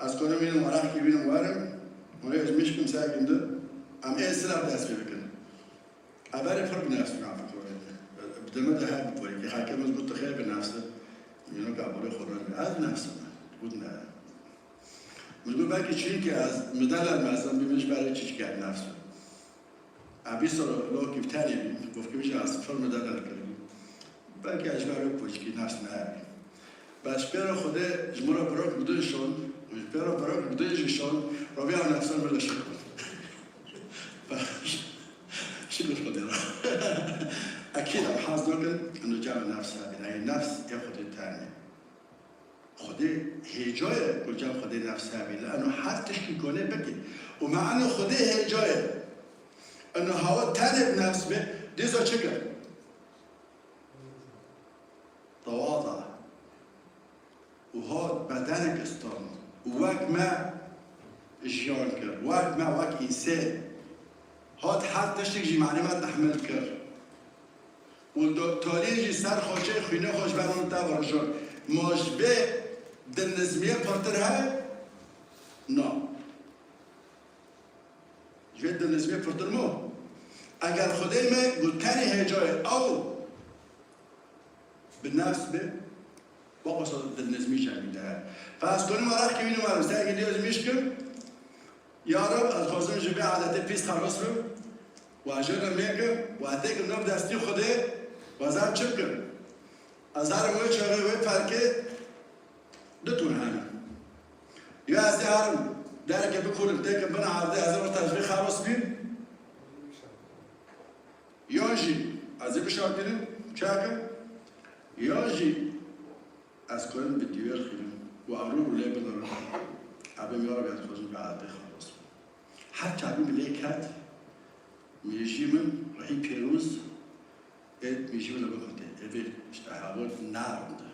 Ez karin bînim, weraqkî bînim, werim. Hûn ê ez mişkim sek hindî. Em ê silav dest pê bikin. Ev berê pir bi nefs bîna fikrê. Bi deme de her bi porî. Ki herkê min got tu xêr bi nefs e. Yino ka borê xwe rin. Ez nefsim e. Got ne. Min got belkî çîkê ez, mi delal mezin bî, min ji berê çîkê nefs e. Ebî sor lokî tenê bî, gofkî min jî ez fir mi delal kirî. Belkî ez ji ber wê poçkî nefs neyabî. Bes pêro Xwedê ji min re birok bidin şon, û ji pêro birok bidin jî şon, Rabî ew nefsan min re şikir. Şikir Xwedê re. Ekîd em hez nakin, ino cem nefs hebî. Ey nefs ê Xwedê tenê. Xwedê hêca ye ku cem Xwedê nefs hebî. Li eno her tiştî konê bike. Û me eno Xwedê hêca ye. Eno hawa tenê bi nefs be, dêza çi kir? Tewada. Û hat bedenek stand. Û wek me jiyan kir. Wek me, wek însê. Hat her tiştik ji manê me tehmil kir. Û do-, tolî jî ser xweşê xwînê xwe ji ber min te virijo. Ma ji vê dilnizmiyê pirtir heye? Na. Ji vê dilnizmiyê pirtir mo? Eger Xwedê me got tenê hêcayê ew bi nefs be, wek wisa dilnizmî cemî de heye. Fe ez konim araqkî wî numarim, serkî diyo ez mişkim. Ya Reb, ez xwazim ji vê adetê pîs xelos bim. Û ez jê re mêkim, û ez têkim nav destî Xwedê, û ez her çi bikim? Ez herim wê çaxê, wê perkê, du tûn hene. Ya ez ê herim, dereke bikûlim, têkim bin erdê, ez ê wexta ji vê xelos bîm. Yan jî, ez ê bişartînim, çakim. Yan jî, ez karim bi dîwêr xînim û ewro rûlê bidirim. Ebê ya Rabbi, ez dixwazim bi erdê xelos bim. Her çavî min lê ket, mêjî min rihî pêroz, ê mêjî min bigote, ê vê işte hewar nerinde.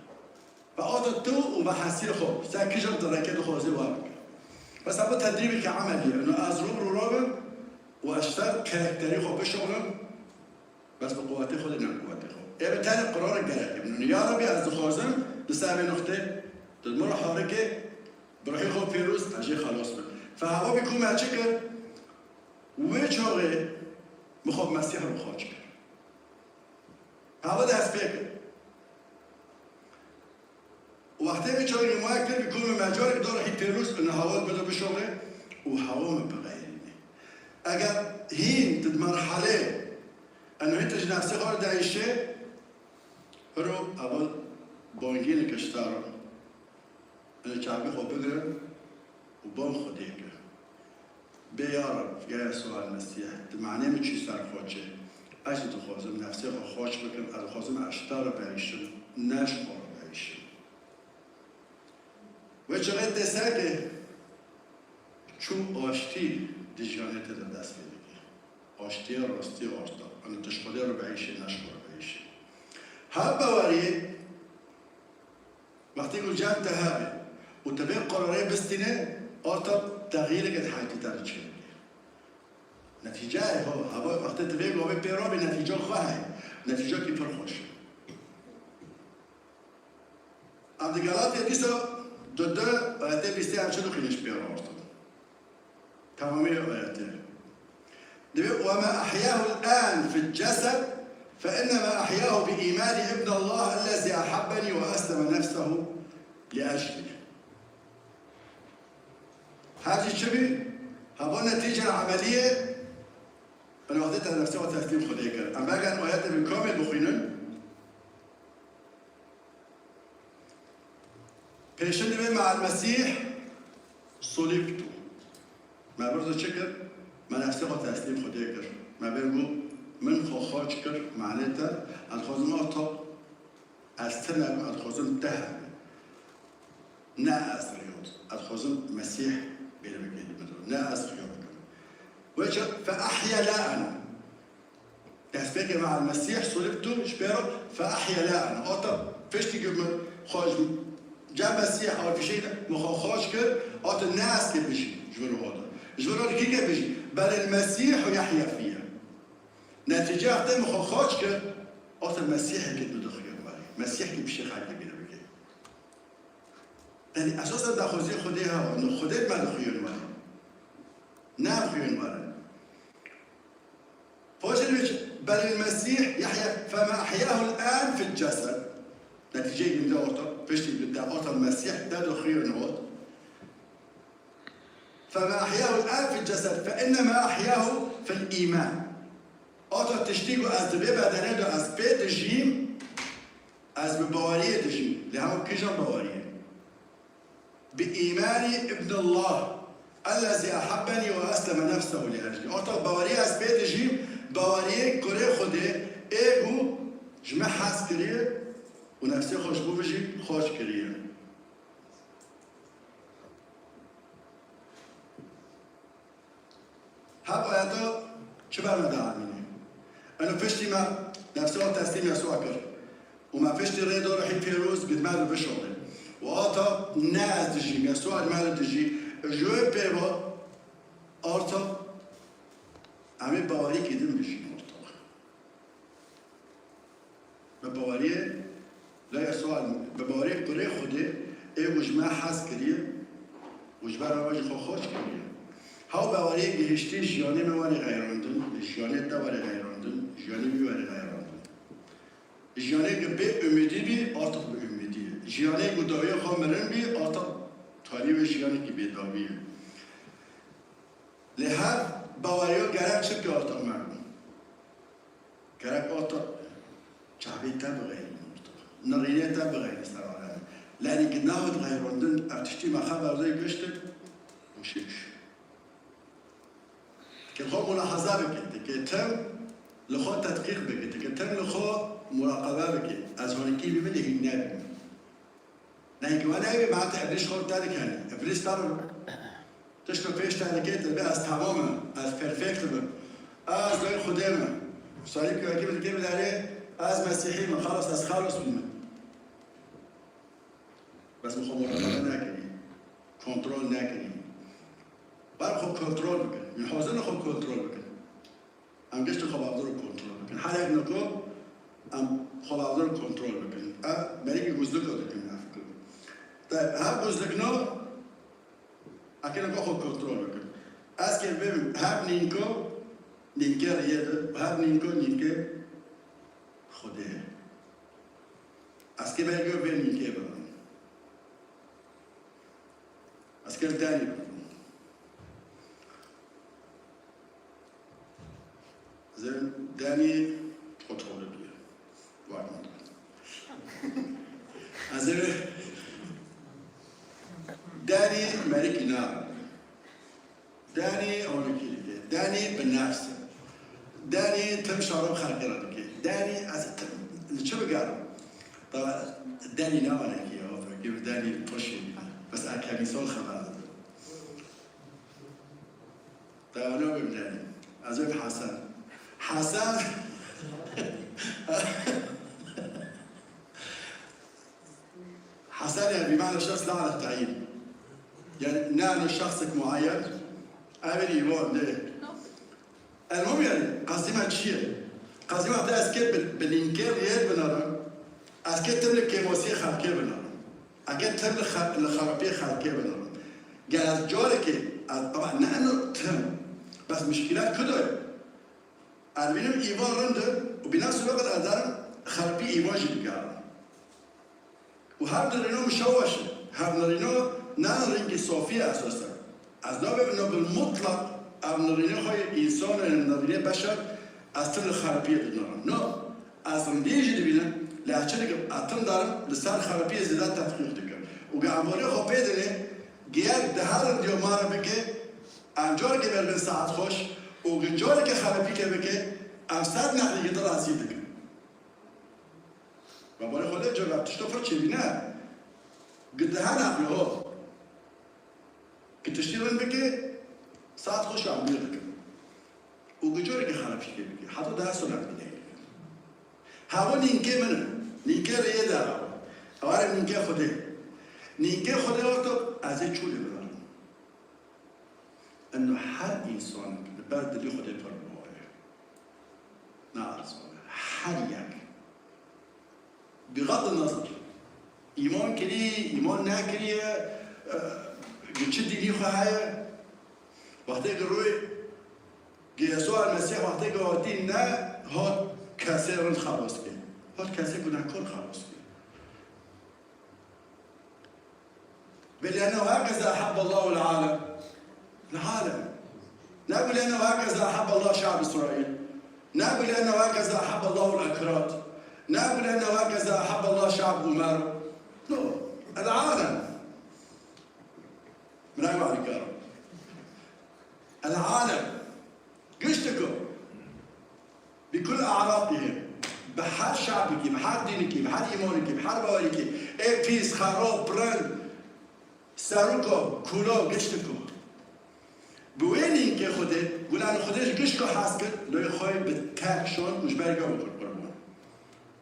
Ve ata tu û ve hesiyê xwe, ser kîjan dereke dixwaze wa bike. Bes ev tedrîbeke emelî ye. Ino ez rû bi rû rabim û ez ser karakterê xwe bişuxulim, bes bi quwetê xwe de ne bi quwetê xwe. Ê bi tenê qirarek gerek e. Min ya Rebî ez dixwazim li ser vê nuqtê tu min re harike, bi ruhê xwe pêroz ez jê xelos bim. Fe heva bî ku me çi kir? Wê çaxê min xwe bi Mesîh re xaç kir. Heva dest pê kir. Wextê min çaxê min kir, bi ku min mecarek da ruhî pêroz û hewal bide bişoxê û hewa min bixeyirîne. Eger hîn tu di merhelê eno hîn tu ji nefsê xwe re dieyşê, hiro ewa bangîneke ji te re. Eno çavê xwe bigirin û bang Xwedê kir. Bê ya Reb, ya Yesûa El-Mesîh, tu manê min çû ser xaçê. Ez jî dixwazim nefsê xwe xaç bikim, ez dixwazim ez ji te re bieyşim, ne ji xwe re bieyşim. Wê çaxê tê serkê çû aştî di jiyanê te de dest pê dike. Aştiya rastî arta. Eno tu ji Xwedê re bieyşê, ne ji xwe re bieyşê. Hevbaweriyê, wextê ku cem te hebe û tu vê qerarê bistîne, arta texyîreke di heyatê te de çêdike. Netîceyê ho, heva wextê tu vê gavê pê rabî, netîca xwe heye. Netîcakî pir xweş e. Em di Galatya dîsa du du ayetê bîstê em çi dixwînin ji pê re artin? Temamê ayetê. Divê, "Ve ma ahyahu el-an fil cesed, fe innema ahyahu bi imani ibn Allah ellezî ahabbeni ve esleme nefsehu li ecli." Her jî çi bî? Heba netîce emeliyê, eno wextê te nefsê xwe teslîm Xwedê kir. Em vegerin ayetê bi kamil bixwînin. Pêşin divê, "Me'el Mesîh sulibtu." Me birzo çi kir? Me nefsê xwe teslîm Xwedê kir. Me bê got, "Min xwe xaç kir, manê te, ez dixwazim ata, ez tune bim, ez dixwazim te hebim." Ne ez riyot, ez dixwazim Mesîh bêne bike di min de. Ne ez riyo bikim. Wê çi? "Fe ahye la ene." Destpêkê "Me'el Mesîh sulibtu", ji pê re "Fe ahye la ene." Ata piştî ku min xwe ji cem Mesîh arfişî min xwe xweş kir, ata ne ez kê bijî ji vir ata. Ji vir ata kî kê bijî? "Belil Mesîhu yehye fiyye." Netîce wextê min xwe xweş kir, ata Mesîhê kê min dixuye warê. Mesîh kê piştî xelkê bîne bike. Yanî esasen daxwazî Xwedê hewa, no Xwedê me dixuye warê. Ne em xuye warê. Paşê dibe çi? "Belil Mesîh yehye, fema ahyahul an fil cesed." Netîceyê ginde orta, piştî bi te orta Mesîh te dixuye ot. "Fema ahyahul an fil cesed, fe innema ahyahu fil îman." Ata tiştî ku ez di vê bedenê de ez pê dijîm, ez bi baweriyê dijîm. Lê hema kîjan baweriyê? "Bi îmanî ibnillah, ellezî ehebbeni ve esleme nefsehu li eclî." Orta bawerî ez pê dijîm, baweriyê kurê Xwedê, ê ku ji me hez kiriye û nefsê xwe ji bo min jî xweş kiriye. Hev ayeta çi ber me de anîne? Eno piştî me nefsê xwe teslîm Yesûa kir û me piştî rê da Ruhî Pêroz bi me re bişopê. Û ata ne ez dijîm, Yesûa li me re dijî. Ji wê pê ve arta em ê bawerîkî din bijîn orta. Bi baweriyê, la Yesûa, bi baweriyê kurê Xwedê, ê ku ji me hez kiriye û ji ber me jî xwe xweş kiriye. Hew baweriyê gihiştî jiyanê me werî xeyrandin, jiyanê te werî xeyrandin, jiyanê wî werî xeyrandin. Jiyanê ku bê umîdî bî, artiq bi umîdî ye. Jiyanê ku dawiya xwe mirin bî, artiq tarî wê jiyanekî bêdawî ye. Lê hev baweriya gerek çi bike artiq me? Gerek ata çavê te bixeyrin orta. Nirînê te bixeyrin ser alem. Lenî ki nahut xeyrandin, ev tiştî me xeber zey giştin û şiş. Ke xwe mulahaza bike, ke tim li xwe tedqîq bike, ke tim li xwe muraqebe bike. Ez hanikî bî min hîn nebîm. Nehê ki we neyê, ma te Îblîs xwe te dikenî. Îblîs te bi tişto pêş te dike, te bê ez temam im, ez perfekt im. Ez doy Xwedê me. Sarî ki wekî dike bidarê, ez Mesîhî me, xelas ez xelas bûme. Bes min xwe muraqebe nekirî, kontrol nekirî. Ber xwe kontrol bikin. Min hozir xwe kontrol bikin. Em giştî xwe bavdor û kontrol bikin. Her yek niko em xwe bavdor û kontrol bikin. Ev merîkî guzlika dikin ev fikir. Te her guzlikno eke niko xwe kontrol bikin. Ez kê bim her nînko nînkê riyê de, her nînko nînkê Xwedê. Ez kê merîkî vê nînkê bikim. Ez kê li denî bikim. Ez ê denî kontrol biye. Wak min. Ez ê denî merîkî na. Denî ewnîkî dike. Denî bi nefs e. Denî tim şaro xelkê re dike. Denî ez tim li çi bigerim? Ta denî ne ewnîkî ya. Ki denî poşî. Bes a kemîsol xeber dide. Te ew nabê bi denî. Ez ê bi Hesen. Hesen. Hesen yani bimane şexs la ala tayîn. Yani ne yani şexsek muayyen. Ev ê îvan de. Elmum yani qezî me çi ye? Qezî me te ez kê bi, bi nînkê riyê binarim. Ez kê tim li kêmasiyê xelkê binarim. Eke tim li xe-, li xerapiyê xelkê binarim. Ger ez carekê, ez, ama ne eno tim. Bes mişkîlet ku de ye? Ez dibînim îvan rind e û bîna sî wextê ez darim xerpî îvan jî dikarim. Û hev nirîno muşewweş e. Hev nirîno ne nirînkî sofî ye esos e. Ez nabêjim no bil mutlaq ev nirînê xwe yê însan e, nirînê beşer, ez tim li xerpiyê dinirim. No, ez rindiyê jî dibînim, lê ez çi dikim, ez tim darim li ser xerpiyê zêde tetqîq dikim. Û ge em barê xwe pê dinê, ger di her rindiyo me re bike, em carekê beribin saet xweş û ge carekê xerepîkê bike, em sed nexlî gi di razî dikin. Ve barê xwe lê cevap tişto xwe çêbîne. Gi di her nexlî ho. Ki tiştî rind bike, saet xweş em bîr dikin. Û gi carekê xerepîkê bike. Heta di her sona bîne. Hewa nînkê min e. Nînkê rêyê de hewa. Hewa re nînkê Xwedê. Nînkê Xwedê ortok ez ê çû lê bidarim. Eno her însan li ber dilî Xwedê pir bi ho ye. Ne erzan e. Her yek. Bixad nazir. Îman kirî, îman nekiriye, e, bi çi dînî xwe heye. Wextê ki rûyê Yesûa Mesîh wextê ki hatî ne hat kesê rind xelas kir. Hat kesê gunehkar xelas kir. Belê eno hekaza ehebbe Allahu el-alem. El-alem. Ne belê eno hekaza ehebbe Allah şe'b İsrail. Ne belê eno hekaza ehebbe Allahu el-ekrad. Ne belê eno hekaza ehebbe Allah şe'b Umer. No. El-alem. Min ew alîkar. El-alem. Giştiko. Bi kul a'raqihim. Bi her şabikî, bi her dînikî, bi her îmanikî, bi her bawerikî. Ê pîs, xerab, prin, seruko, kulo, giştiko. Bi wê nînkê Xwedê, gulan Xwedê ji giştiko hez kir, loy xwe bi tek şon û ji ber ge û kir qurban.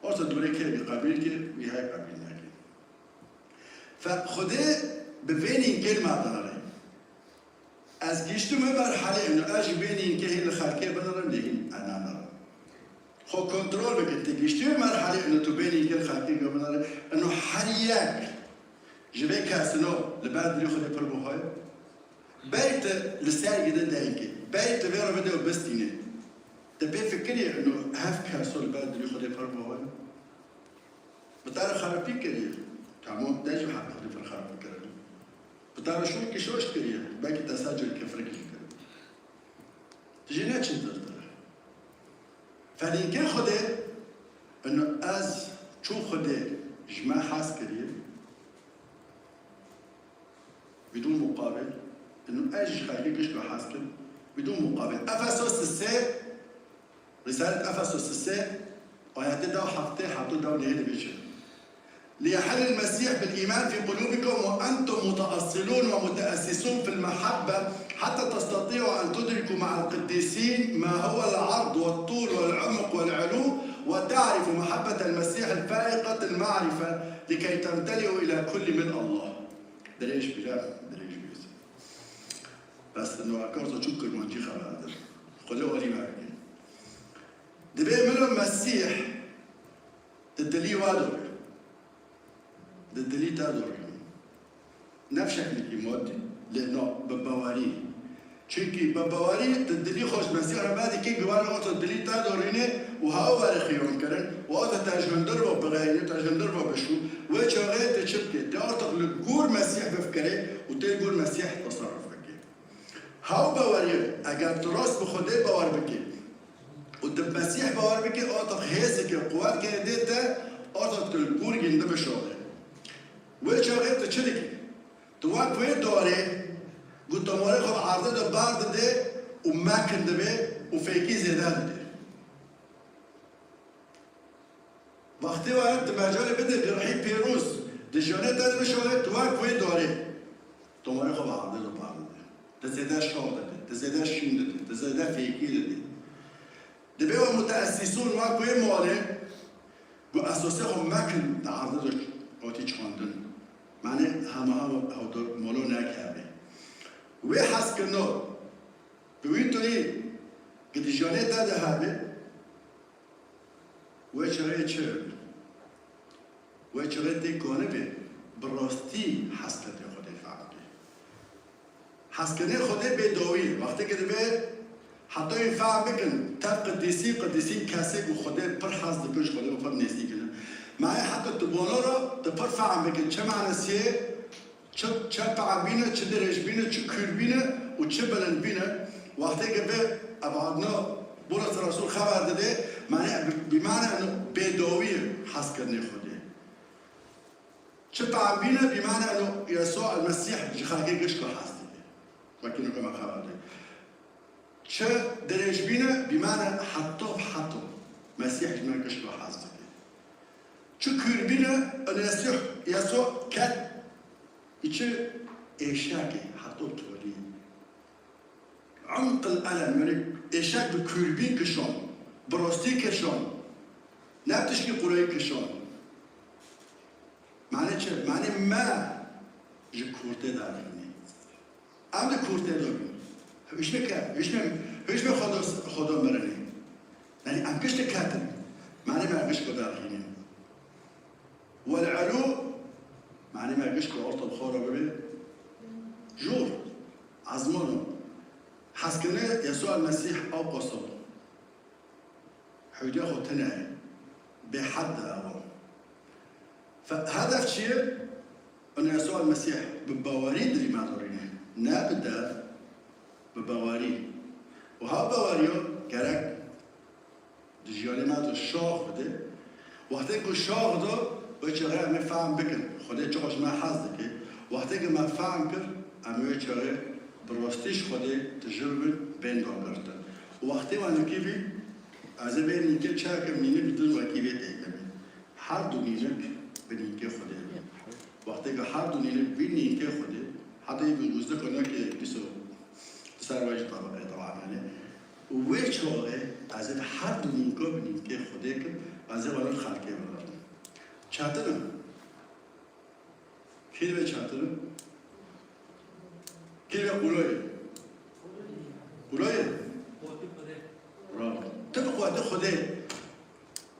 Orta dûrê kê bi qebîl kir, wî hay qebîl nekir. Fe Xwedê bi vê nînkê li me dinere. Ez gihiştim wê merhelê, ino ez ji vê nînkê hîn li xelkê binirim, lê hîn ez nanirim. Xwe kontrol bike, tu gihiştî wê merhelê, ino tu vê nînkê li xelkê binere, ino her yek ji vê kesino li ber dilê Xwedê pir bi ho ye. Berî tu li ser gidin dengê, berî tu vê re bide û bistînê. Tu pê fikirî, ino hev keso li ber dilê Xwedê pir bi ho ye. Bi te re xerepî kiriye. Tamam, te jî heqê xwe dê pir xerepî kirine. Bi te re şonkî şoş kiriye. Belkî te sed carî kifrikî jî kiriye. Tu jî neçin dildire. Fe nînkê Xwedê, ino ez çû Xwedê ji me hez kiriye. Bidûn muqabil. Ino ez ji xelkê gişt ve hez kim. Bidûn muqabil. Efesos sê, Risalet Efesos sê, ayetê dew heftê, heft û dew nehê dibêje. ليحل المسيح بالإيمان في قلوبكم وأنتم متأصلون ومتأسسون في المحبة حتى تستطيعوا أن تدركوا مع القديسين ما هو العرض والطول والعمق والعلو وتعرفوا محبة المسيح الفائقة المعرفة لكي تمتلئوا إلى كل ملء الله. Dirêj bîra, dirêj bîr. Bes no akarsa çû kirmancî xeber de. Xwedê alî me bike. Dibê min û Mesîh di dilî we de be. Di dilî te de be. Ne bi şeklekî madî, lê na bi bawerî. Çimkî bi bawerî tu dilî xwe ji Mesîh re vedikî, givar ata dilî te dorîne û hewa were xiyonkirin û ata te ji hundir ve bixeyne, te ji hundir ve bişû. Wê çaxê tu çi bikî? Tu artık li gor Mesîh bifikirî û tu li gor Mesîh teserruf bikî. Hew bawerî, eger tu rast bi Xwedê bawer bikî û tu bi Mesîh bawer bikî, artık hêzeke, quwetke dê te, artık tu li gor gîn dibişaxî. Wê çaxê tu çi dikî? Tu wek wê darê ku tomarê xwe bi erdê de berdidê û mekin dibê û fêkî zêde didê. Wextê we tu mecalê bidê bi ruhî pêroz di jiyanê te de bişarê, tu wek wê darê tomarê xwe bi erdê de berdidê. Tu zêde şax didê, tu zêde şîn didê, tu zêde fêkî didê. Dibê we muteessîsûn wek wê malê ku esasê xwe mekin di erdê de hatî çandin. Manê hema hema hewdar malo nekevê. Wê hezkirina bi wî toyî ku di jiyanê te de hebe, wê çaxê çi? Wê çaxê tê kanibê bi rastî hezkirinê Xwedê fehm bikê. Hezkirinê Xwedê bê dawî ye. Wextê ke dibê Heta em fehm bikin, tev qidîsî, qidîsî kesê ku Xwedê pir hez dikin, ji Xwedê pir nêzîk in. Me'nê heta tu bona re, tu pir fehm bikin, çi manasiyê, çi, çi pehn bîne, çi dirêj bîne, çi kûr bîne û çi bilind bîne. Wextê ke vê ebadna Bulus Resûl xeber dide, me'nê bi, bi mana eno bêdawî ye hezkirinê Xwedê. Çi pehn bîne, bi mana eno Yesûa El-Mesîh ji xelkê gişko hez dike. Wekî nuke me xeber dide. Çi dirêj bîne, bi mana heta bi heta Mesîh ji me gişko hez dike. Çi kûr bîne, eno Yesû, Yesû ket, î çi êşekê heta tolî. Umq el-elem, yanî êşek bi kûrbîn kişand, bi rastî kişand, ne bi tişkî qurayî kişand. Mane çi? Mane me ji kûrtê derxînî. Em di kûrtê de bîn. Hişme ke, hişme, hişme Xweda, Xweda mirinê. Yanî em gişt ketin. Mane me gişt ku derxînî. Wel elû, mane me gişt ku orta xwe re bibe. Jor, ezmano. Hezkirinê Yesûa Mesîh ew qasab. Hewdê xwe tune ye. Bêhed e ew. Fe-, hedef çi ye? Û Yesûa Mesîh bi bawerî dilî me dorîne. Ne bi dev, bi bawerî. Û ha baweriya gerek di jiyanê me de şax bide. Wextê ku şax da, wê çaxê em ê fehm bikin. Xwedê çiqas ji me hez dike. Wextê ku me fehm kir, em ê wê çaxê bi rastî ji Xwedê tijî bibin, bên dagirtin. Û wextê we nîkî bî, ez ê vê nînkê çakim, nînik din wekî vê têkevî. Her du nînik bi nînkê Xwedê bin. Wextê ku her du nînik bin nînkê Xwedê, heta yê bi wizdik û nokê dîso Di ser wê jî tabaqê tewam yanî. Û wê çaxê ez ê her du nînka bi nînkê Xwedê kim, ez ê werin xelkê bigirim. Çetin e. Kî divê çetin e? Kî divê qulay e? Qulay e? Bravo. Tu bi quwetê Xwedê.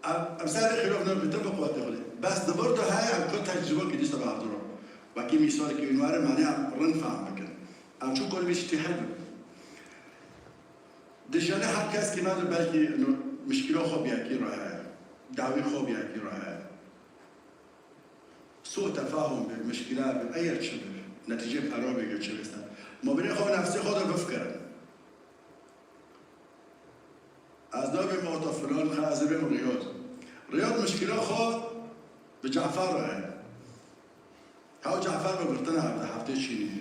Em, em ser vê xîlof nabin, tu bi quwetê Xwedê. Bes di vir de heye, em ku tecrûbe kî dîsa bi hevdû re. Wekî mîsalekî wî were, mane em rind fehm bikin. Em çû kolbî tiştî hebin. Di jiyanê her keskî me de belkî ino mişkîla xwe bi yekî re heye. Dawî xwe bi yekî re heye. Sû tefahum be, mişkîla be, eyer çi be, netîcê pera be, ge çi be ser. Ma binê xwe nefsê xwe de bifikirin. Ez nabêm ata filan, xe ez ê bêm Riyad. Riyad mişkîla xwe bi Cafer re heye. Hew Cafer bi girtina hevde heftê çînî.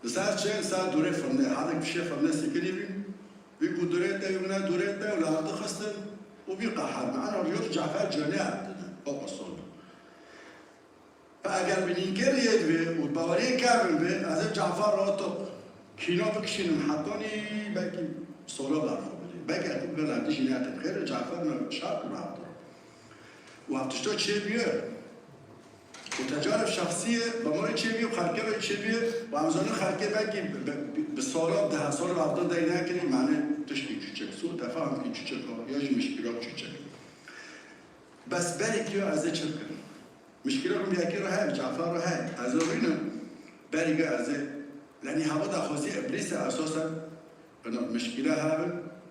Li ser çi? Li ser dûrê firnê. Herdek pişê firnê sikirî bî. Wî ku dûrê te, wî ne dûrê te û li hev dixistin û bî qeher. Me'na Riyad û Cafer canê hev didin. O qisol bû. Fe eger bi nînkê riyê divê û baweriyê kevin be, ez ê Cafer re to kîna bikişînim hetanî belkî sola berxwe bidê. Belkî ez bibim lendî jî netin. Xêr e Cafer me şer kir hevdû. Û ev tişta çêbûye. Û tecarif şexsî ye, bi me re çêbûye, xelkê re çêbûye. Û em zanin xelkê belkî bi, bi, bi sala, deh sala hevdû dey nekirî, mane tişkî çûçek. Sû tefahumkî çûçek, ya jî mişkîla çûçek. Bes berî kî ez ê çi bikim? Mişkîla min bi yekî re heye, bi Cafer re heye. Ez ê rînim, berî ge ez ê, lenî heva daxwazî Îblîs e esasen, ina mişkîla hebe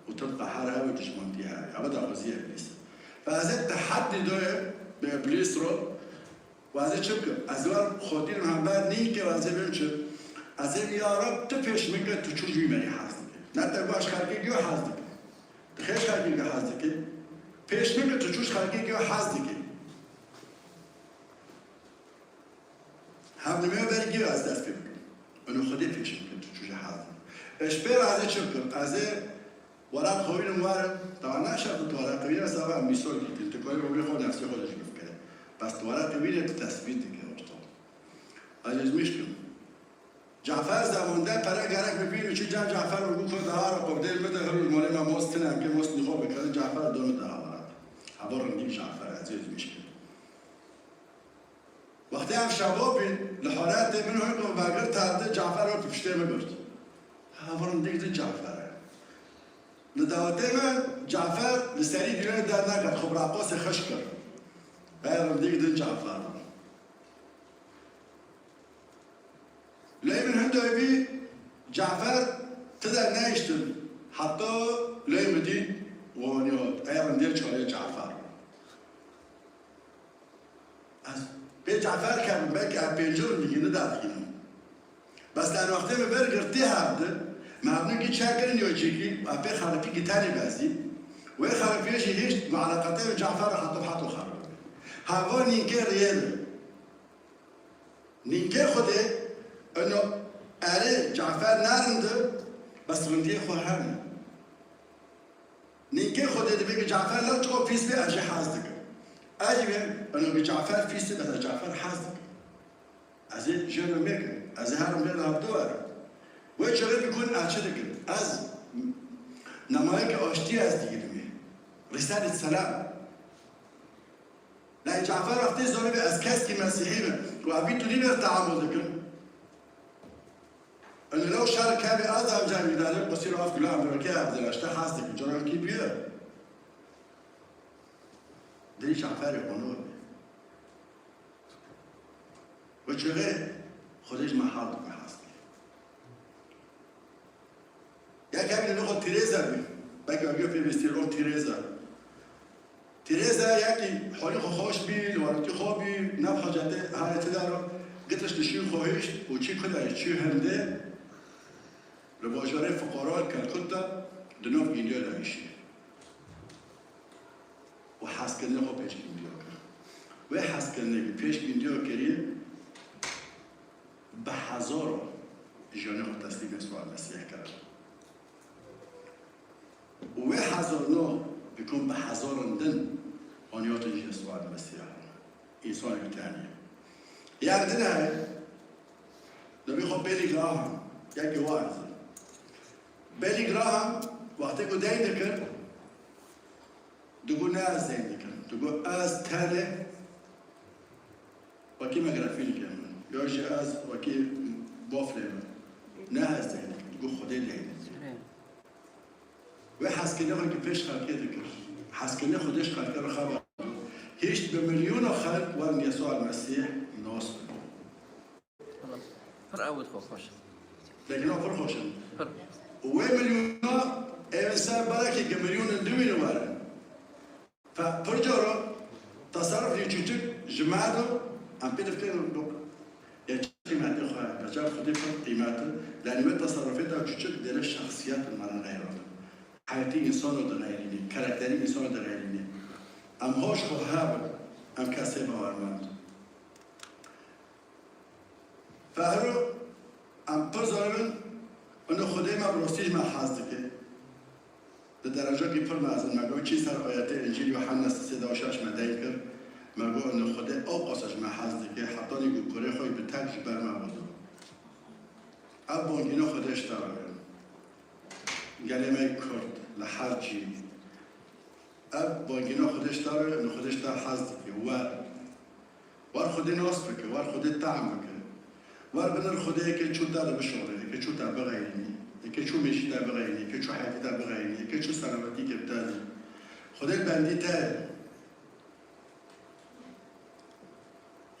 û tim qeher hebe, dijmantî hebe. Heva daxwazî Îblîs e. Ve ez ê teheddî dayê bi Îblîs re, ve ez ê çi bikim? Ez ê wer xwedî hember nîke ve ez ê bêm çi? Ez ê ya Reb, tu pêş min ke tu çû ji wî merî hez dike. Ne te baş xelkê giyo hez dike. Tu xêr xelkê giyo hez dike. Pêş min ke tu çû ji xelkê giyo hez dike. Hevdimê bergî ez dest pê bikim. Eno Xwedê pêşim kir, tu çû ji hez dike. Ez pê re ez ê çi bikim? Ez ê weraq xwe wînim werim. Tawa ne şert tu weraq wîne, seba em mîsol dîtin. Tu karî rûyê xwe, nefsê xwe de jî bifikire. Bes tu weraq wîne, tu tesbît dike, usta. Ez ezmîş kim. Cafer zemande pere gerek bi bîn û çi cem Cafer û ku daha re qurdê min de hir û malê me most tine, em kê most nîxo bikirin, Cafer donu daha werat. Heva rindî Cafer, ez ezmîş kim. Wextê em şeva bîn, li haretê min hûn ku vegir terde, Cafer wek piştê min girt. Ha, vir min dîk di Cafer e. Li dawetê me Cafer li serî dîrê dernekat, xwe bi raqasê xişk kir. Her min dîk di Cafer. Lê min hindo bî Cafer ti de nehiştin. Heta lê min dît û anî hat, eya rindê çarê Cafer. Ez pê Cafer kevim, belkî ez pêncî rindîkî nidadixînim. Bes li wextê min ber girtî hevdi, me hevnû gî çek kirin yo cîkî, ez pê xeripî gî tenê bezî. Wê xeripiyê jî hîç mueleqetê min Cafer re heta heta xerib. Heva nînkê riyê de. Nînkê Xwedê, ino erê Cafer ne rind e, bes rindiyê xwe hene. Nînkê Xwedê divê ki Cafer ne çiqo pîs be, ez jê hez dikim. Ez jî vê, ino ki Cafer pîs e, bes ez Cafer hez dikim. Ez ê jê re mêkim. Ez ê herim vê re hevdu werim. Wê çaxê bi kun ez çi dikim? Ez nemayeke aştî ez digirîmê. Rîsalet selam. Lê Cafer wextê zanî be ez keskî mesîhî me û evî tu nîne teamul dikin. Eno lew şer kevê ez em cem îdare qusîr af gula em rokê ev diraşte has dikin. Caran kî bîye? Dilî Caferê xwe nor be. Wê çaxê Xwedê ji me hal dike hastê. Yek hemî li xwe Tîrêza bî. Belkî we pê bistî ro Tîrêza. Tîrêza yekî holî xwe xweş bî, li warîtî xwe bî, nav hacetê hayetê de ro, gitiş li şîn xwe hişt û çî kudayê çî hemdê li bajarê fiqara Kelkutta di nav gîndiya de hişî. Û hezkirinê xwe pêş gîndiya kir. Wê hezkirinê pêş gîndiya kiriye, bi hezaro jiyanê xwe teslîmê Yesûa Mesîh kir. Û wê hezarno bi kun bi hezaran din aniyatin ji Yesûa Mesîh. Însanek tenê. Yek din heye, navê xwe Billy Graham, yekî wan zî. Billy Graham wextê ku deyn dikir, digot ne ez deyn dikim. Digot ez tenê wekî megrefî dikim. Ya jî ez wekî boflê me. Ne ez deyn dikim. Digot Xwedê deyn dike. Wê hezkirinê xwe ki pêş xelkê dikir. Hezkirinê Xwedê ji xelkê re xeber dot. Hişt bi milyona xelk werin Yesûa Mesîh nas bin. Pir ewid xwe xweş. Lêkîna pir xweş in. Pir. Û wê milyona ê ser berekê ki milyonin diwî li werin. Fe pir cara teserrufê çûçik ji me do, em pê difikirin, ya çi qîmetê xwe, ya çav Xwedê pir qîmet e, lê wê teserrufê de çûçik dêre şexsiyet in me re neyratin. Heyetî însano dixeyrînê, karakterî însano dixeyrînê. Em hoş xwe hebin, em kesê bawermend. Fehro, em pir zanibin, ino Xwedê me bi rastî ji me hez dike. Di derecekî pir mezin, me got çî ser ayetê Încîl Yuhanna sê sed û şeş me deyn kir. Me got ino Xwedê ewqasa ji me hez dike, hetanî ku kurê xwe yî bi tek ji ber me ve do. Ev bangîna Xwedê ji te re ye. Gelê me yê Kurd, li her cî. Ev bangîna Xwedê ji te re ye, ino Xwedê ji te hez dike. Wer. Wer Xwedê nas bike, wer Xwedê tehm bike. Wer binir Xwedê yekê çû te re bişorê, yekê çû te bixeyrînî, yekê çû mêşî te bixeyrînî, yekê çû heyetî te bixeyrînî, yekê çû serwetîkê bi te dî. Xwedê bendî te ye.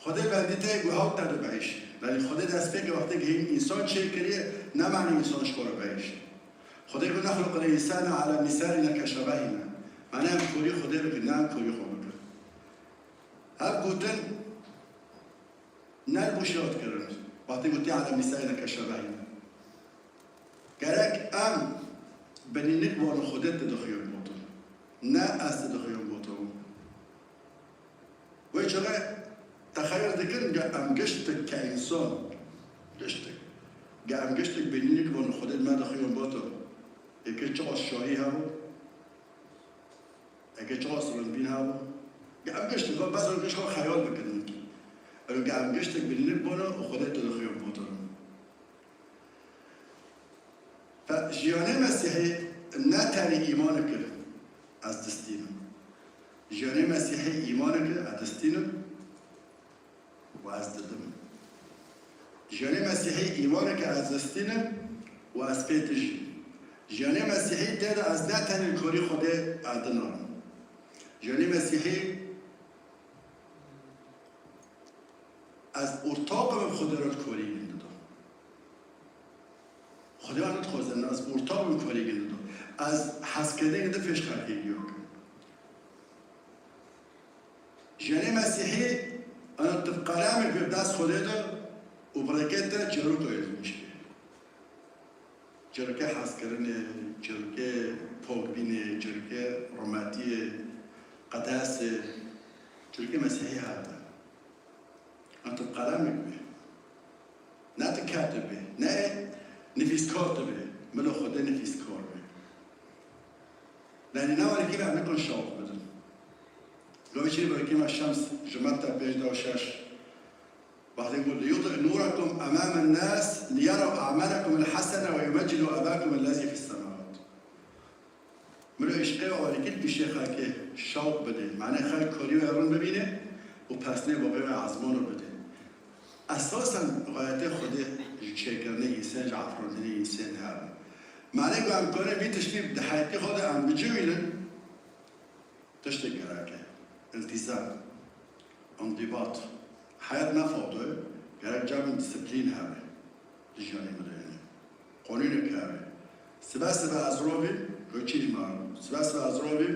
Xwedê bendî te ye ku hewt te dibehişî. Belê Xwedê destpêkê wextê gihîn însan çêkiriye, ne mane însan ji xwe re behişî. Xwedê ku nexluq el însane ala mîsalina keşebehîna. Mane em korî Xwedê bikin, ne em korî xwe bikin. Ev gotin ne li bo şewt kirin. Wextê gotî ala mîsalina keşebehîna. Gerek em binînik wan Xwedê te dixuyon botin. Ne ez te dixuyon botin. Wê çaxê texeyul dikin ge em giştik ke însan, giştik. Ge em giştik binînik wan Xwedê me dixuyon botin. Eke çiqas şahî hebû, Eke çiqas rindbîn hebû, ge em giştik, bes em gişt xwe xeyal bikin. Ew ge em giştik binînik bûne û Xwedê tu dixuyon botin. Fe jiyanê Mesîhî ne tenê îmanik e, ez distînim. Jiyanê Mesîhî îmanik e, ez distînim. Û ez didim. Jiyanê Mesîhî îmaneke ez distînim û ez pê dijîm. Jiyanê Mesîhî tê de ez ne tenê li korî Xwedê ez dinarim. Jiyanê Mesîhî ez ortaq im Xwedê re li korî min didim. Xwedê wan dixwazin, ez ortaq im korî min didim. Ez hezkirinê di pêş xelkê giyo kim. Jiyanê Mesîhî, ana tu bi qelemek bi dest Xwedê de û bereket te çîroka êzmîş bê. Çîrokê hezkirinê, çîrokê pokbînê, çîrokê rûmetiyê, qedesê, çîrokê Mesîhî hebe. Em tu qelemek bê. Ne tu ketib bê. Ne nivîskar tu bê. Milo Xwedê nivîskar bê. Yani ne were kî em nikun şawq bidin. Lo çî were kî me Şems ji Metta pênc da şeş. Wextê got, "ليضئ نوركم أمام الناس ليروا أعمالكم الحسنة ويمجدوا أباكم الذي في السماوات." Miro îşqê û awerîkî li pîşê xelkê şewq bidê. Mane xelk karî we rin bibîne û pesnê babê we ezmano bidê. Esasen xayetê Xwedê ji çêkirinê însan, ji afirandinê însan hebe. Mane ku em karin vî tiştî di heyetê xwe de em bicivînin, tiştê gerek e. Îltîzam, îndibat. Heyet ne fawdo ye, gerek cem disiplîn hebe. Di jiyanê min de hene. Qanûnek hebe. Sibe sibe ez robîm, wekî ji me re. Sibe sibe ez robîm,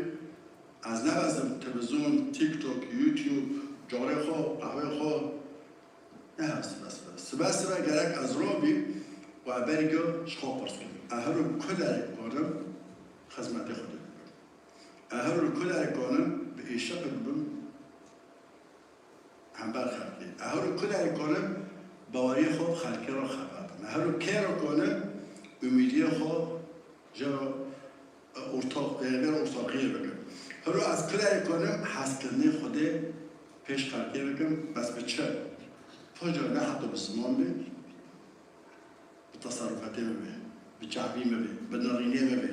ez nebezim televîzyon, TikTok, YouTube, carê xwe, qehwê xwe. Ne her sibe sibe. Sibe sibe gerek ez robîm û ez berî ku ji xwe pirs kim. Ez her ku derê karim, xizmetê Xwedê bikim. Ez her ku derê karim, bi îşiq bibim, hember xelkê. Ez her ku derê karim, baweriyê xwe bi xelkê re xeber bidim. Ez her ku kê re karim, umîdiyê xwe ji re, e, ortaq, e, vê re ortaqiyê bikim. Her ku ez ku derê karim, hezkirinê Xwedê pêş xelkê bikim, bes bi çi? Pir car ne heta bi ziman bê, bi teserufetê me bê, bi çavî me bê, bi nirînê me bê.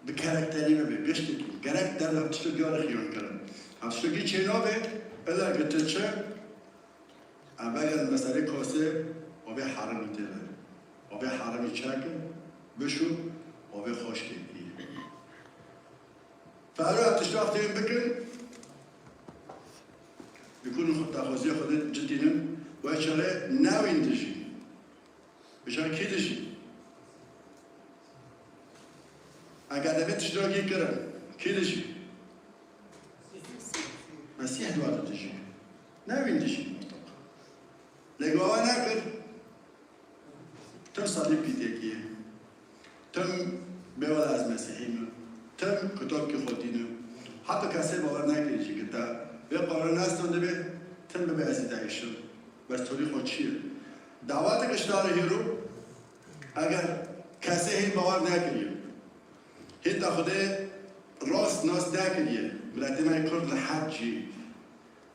Bi karakterê me bê, giştekî. Gerek derve tiştekî re xiyan kirin. Ev tiştekî çê nabe, illa ki tu çi? Ev eger meselê kosê, o bê herimî tê de. O bê herimî çek, bişû, o bê xweş kê. Fero ev tişta têm bikin, bi kun xwe daxwaziyê Xwedê citînin, we çare newên dijî. Bijan kî dijî? Eger devê tiştokî kirin, kî dijî? Mesîh dua de dijî. Newên dijî murtaq. Lê gawa nekir, tim salîb pîtekî ye. Tim bê wela ez Mesîhî me. Tim kitobkî xwe dîne. Heta kesê bawer nekirî jî ki te vê qara nestan dibe, tim bibe ez î deîşim. Bes torî xwe çi ye? Dawetek ji te re hêro, eger kesê hîn bawer nekiriye, hîn te Xwedê rast nas nekiriye, miletê me yê Kurd li hec jî,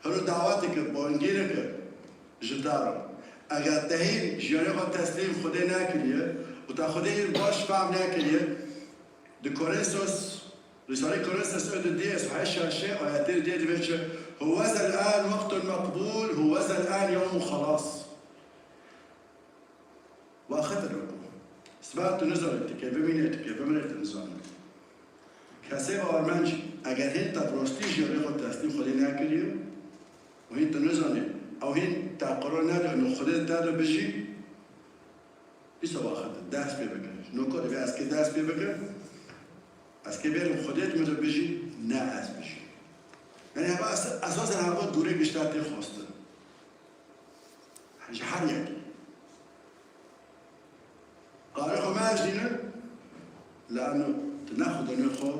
Hero daweteke, bangêreke ji te re. Eger te hîn jiyanê xwe teslîm Xwedê nekiriye û te Xwedê hîn baş fehm nekiriye, di Korintos, Rîsalê Korintos ê di dê, sefheyê şeşê, ayetê dê divê çi? Huveza el-an weqtun meqbûl, huveza el-an yewmul xelas. Wexit e ku. Sibe tu nizanî, tu kê bimînê, tu kê bimirê, tu nizanî. Kesê bawermend jî, eger hîn te bi rastî jiyanê xwe teslîm Xwedê nekiriye û hîn tu nizanî, ew hîn te qerar nede, û Xwedê te de bijî, dîsa wexit e, dest pê bike. Noka divê ez kê dest pê bikim, ez kê bêrim Xwedê di min de bijî, ne ez bijîm. Yani heva es-, esasen heva dûrê gişta tê xwestin. Ji her yekî. Qarê xwe me ejdînin, lano tu ne xwe danê xwe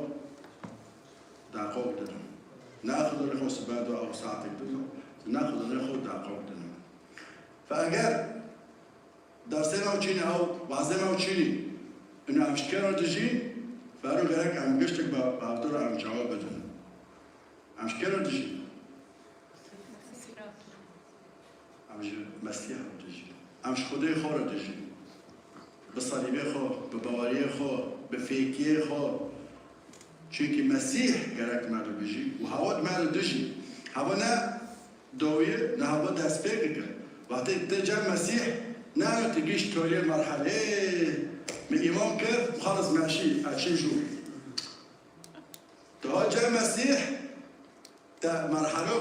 daqok didin. Ne xwe danê xwe sibe do ew saetek didin, tu ne xwe danê xwe daqok didin. Fe eger dersê me û çînî ew, wazê me û çînî, û em ji kê re dijîn, fero gerek em giştek bi, bi hevdû re em cewab bidin. Em ji kê re dijîn? Em ji Mesîha re dijîn. Em ji Xwedê xwe re dijîn. Bi salîbê xwe, bi baweriyê xwe, bi fêkiyê xwe. Çunkî Mesîh gerek me re bijî û hewa di me re dijî. Hewa ne dawiyê, ne hewa destpêk dike. Wextê tu cem Mesîh, ne tu gihîşt toriyê merhelê. Min îman kir, xelas meşî, ez çim jû. Tu hat cem Mesîh, te merhelo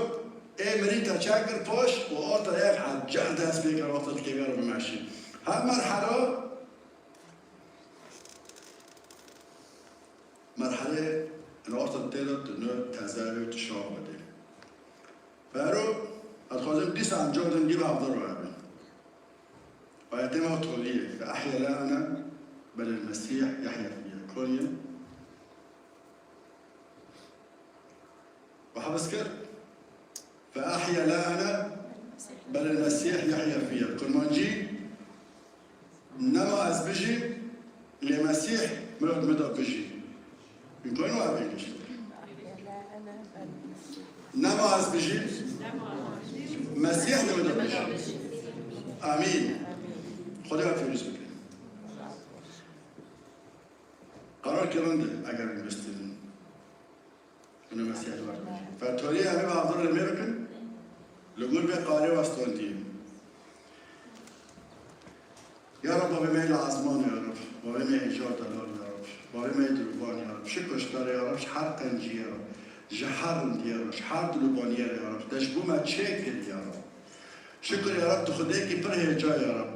ê mirî te çekir paş û orta yek hecel dest pê kir wexta tu kevê re bimeşî. Hem merhelo, Rastî tê de tu ne teze wê tu şav bidê. Fero, ez dixwazim dîsa encam din dî bi hevdar re hebin. Ayetê me tolî ye. Fe ehye la ene, bel el Mesîh yehye fiyye. Kolye. Ve hevs kir. Fe ehye la ene, bel el Mesîh yehye fiyye. Kurmancî, nema ez bijîm, lê Mesîh min re di min de bijî. Hûn dikarin wa bêgiştin? Nema ez bijîm, Mesîh di min de bijî. Amîn. Xwedê we pîroz bike. Qerar kirin de eger wî bistînin. Hûn ê Mesîh li ber bêjin. Fertorî em ê bi hevdar re lê bikin. Li gor vê qarê westandî. Ya Rab, bavê me yê li ezman, ya Rab. Bavê me yê hêja delal, ya Rab. Bavê me yê dirûvan, ya Rab. Şikir ji te re, ya Rab, ji her qenciyê, ya Rab. Ji her rindiyê, ya Rab. Ji her dilûvaniyê re, ya Rab. Te ji bo me çêkir, ya Rab. Şikir, ya Rab, tu Xwedêkî pir hêja, ya Rab.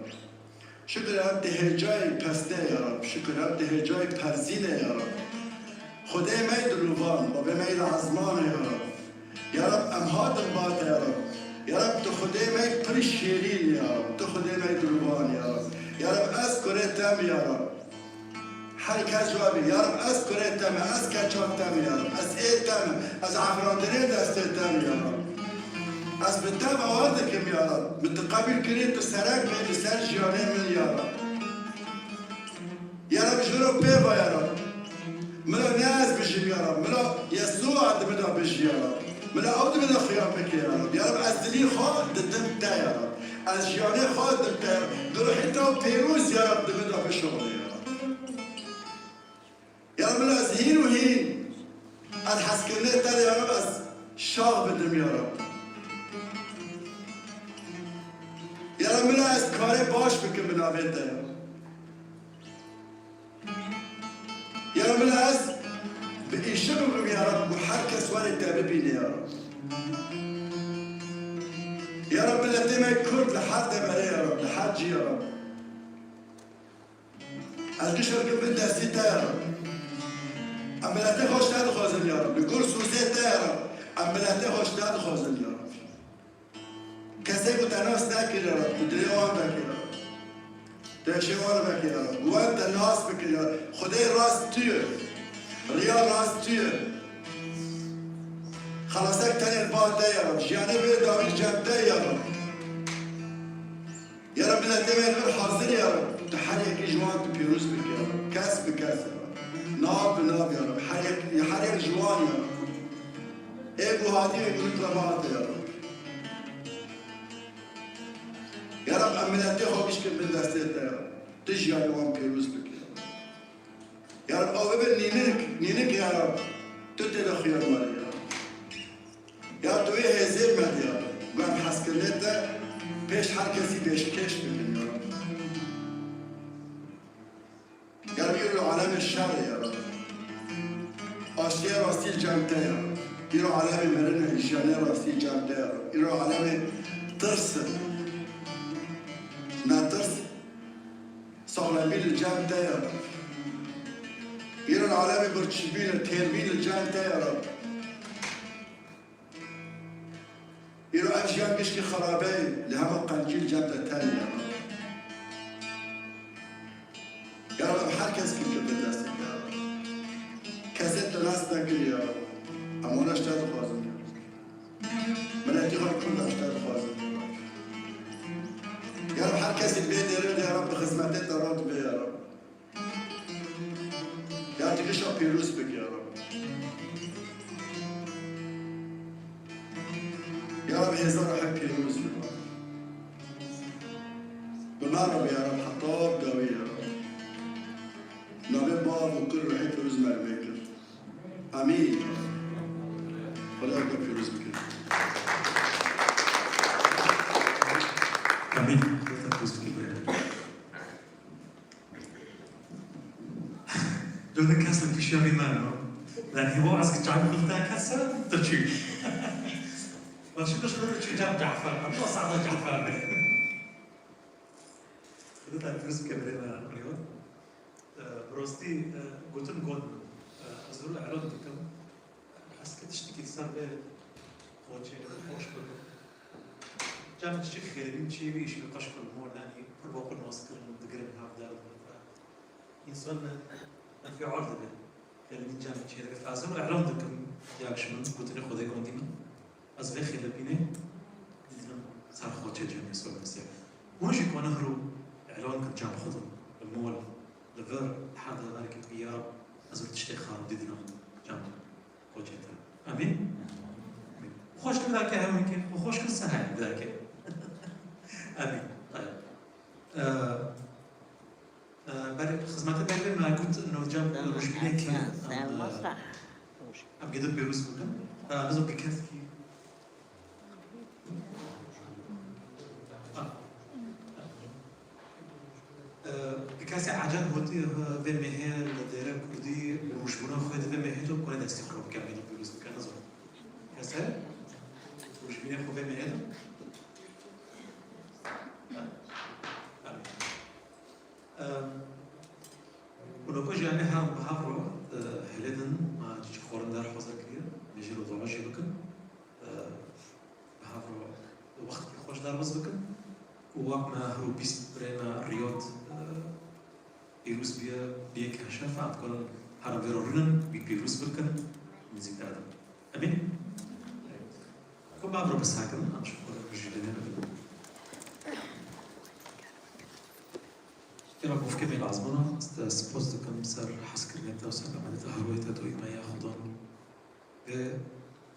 Şikir, ya Rab, tu hêjayê pestê, ya Rab. Şikir, ya Rab, tu hêjayê perzînê, ya Rab. Xwedê me yê dilûvan, bavê me yê li ezmanê, ya Rab. Ya Rab, em hatin ba te, ya Rab. Ya Rab, tu Xwedê me yê pir şêrîn, ya Rab. Tu Xwedê me yê dilûvan, ya Rab. Ya Rab, ez kurê te me, ya Rab. Her kes cevabê, ya Rab, ez kurê te me, ez keça te me, ya Rab. Ez ê te me, ez afirandinê destê te me, ya Rab. Ez bi te bawer dikim, ya Rab. Min tu qebîl kirî, tu serek bî li ser jiyanê min, ya Rab. Ya Rab, ji ro pê ve, ya Rab. Mila ne ez bijîm, ya Rab. Mila Yesûa di min de bijî, ya Rab. Mila ew di min de xuya bike, ya Rab. Ya Rab, ez dilî xwe didim te, ya Rab. Ez jiyanê xwe didim te, ya Rab. Di ruhê te pêroz, ya Rab, di min de bişuxulê, ya Rab. Ya Rab, mila ez hîn û hîn, ez hezkirinê te, ya Rab, ez şax bidim, ya Rab. Ya Rab, mila ez karê baş bikim bi navê te, ya Rab. Ya Rab, mila ez bi îşiq bibim, ya Rab, ku her kes warê te bibîne, ya Rab. Ya Rab, miletê me Kurd li her deverê, ya Rab, li her cî, ya Rab. Ez gişt dikim bin destê te, ya Rab. Em miletê xwe ji te dixwazin, ya Rab. Li gor sozê te, ya Rab. Em miletê xwe ji te dixwazin, ya Rab. Kesê ku te nas nekir, ya Rab, tu dilê wan vekir, ya Rab. Tu hişê wan vekir, ya Rab. Wan te nas bikir, ya Rab. Xwedê rast tu ye. Riya rast tu ye. Xelasek tenê li ba te, ya Rab. Jiyanê bê dawî li cem te, ya Rab. Ya Rab, miletê me li vir hazir, ya Rab. Tu her yekî ji wan tu pîroz bike, ya Rab. Kes bi kes, ya Rab. Nav bi nav, ya Rab. Her yek, her yek ji wan, ya Rab. Ê ku hatî, ê ku li vir hate, ya Rab. Ya Rab, em miletê xwe bişkin bin destê te, ya Rab. Tu jiyanê wan pîroz bike, ya Rab. Ya Rab, ew bibe nînik, nînik, ya Rab. Tu tê de xuya me, ya Rab. Ya tu wê hêzê me de, ya Rab. Ku em hezkirinê te pêş her kesî pêşkêş bikin, ya Rab. Ya Rab, îro alemê şer e, ya Rab. Aştiya rastî li cem te, ya Rab. Îro alemê mirin e, jiyanê rastî li cem te, ya Rab. Îro alemê tirs e. Netirs. Saxlemî li cem te, ya Rab. Îro alemê birçîbîn e, têrbîn li cem te, ya Rab. Îro ev jiyan gişkî xerabe ye, li hema qencî li cem te tenê, ya Rab. Ya Rab, her kes kir kir bin destê te, ya Rab. Kesê tu nas nekir, ya Rab. Em wana ji te dixwazin, ya Rab. Miletî xwe Kurd em ji te dixwazin. Ya Rab, her kesî li vê dêrê de, ya Rab, bi xizmetê te radibe, ya Rab. Ya tu gişa pîroz bike, ya Rab. Ya Rab, hêza ruhê pîroz be. Bi me re be, ya Rab, heta bi dawî, ya Rab. Navê Bav û Kur û Ruhê Pîroz me li vê kir. Amîn. Xwedê we pîroz bike. Amîn. Xwedê te pîroz bike. Döne kes li pişya vî me no. Lan hîvo ez ki çay xulta kese, tu çi? Baş kış xulta çi cam Cafer. Ama sağda Cafer. Xwedê te pîroz bike birê me, Rîwan. E, bi rastî, e, gotin got bû. E, ez Zor îlan dikim. Ez ke tiştekî ser vê qoçê xweş bikim. Cem çi xêrîn çi vî îşî qeş ku li mor, yanî pir bo xwe nas kirin, digirin hevdar. Însan menfî ard dibe. Xêrîn cem çi dibe. Ez zor îlan dikim, yak ji min gotinê Xwedê gondî min. Ez vê xêlepînê didinim ser xoçê cemê Yesû Mesîh. Hûn jî kone hiro îlan kin cem xwe din, li mol, li vir, her deverkê ku ya Reb, ez û tiştê xarim didinim cem xoçê te. Amîn. Amîn. Xweş kin derke hewînkê, xwe xweş kin sehayê derke. Amîn. Tayeb. Ee, Ee, berê, xizmete berê me got, no cem rojbînekî, em, em gede pêroz bikin. Ee, nizo bi keskî. Ah. Ee, bi kesê ecel hotî, e, vê mehê li dêre kurdî rojbûna xwe di vê mehê de kone destî xwe bike, em gede pêroz bikin, nizo. Kese rojbînê xwe vê mehê de. Em, Û noko jî, yanî, her bi hev re, e, hilê din, ma cî xwarin der hazir kiriye, me jî re dawet jî bikin. E, bi hev re wextekî xweş derbas bikin. Û wek me her û bîst birê me Riyad, e, pêroz bûye, bûye ke şef, em dikarin herin vê re rûnin, wî pêroz bikin, nêzîktir de. Amîn. Ku bi hev re bisekin, em ji xwe re jî lê nebin. Kira bofkê me lazim e, ez te spas dikim ser hezkirinê te û ser amedê te, her wê te doyî me ya Xudan. Vê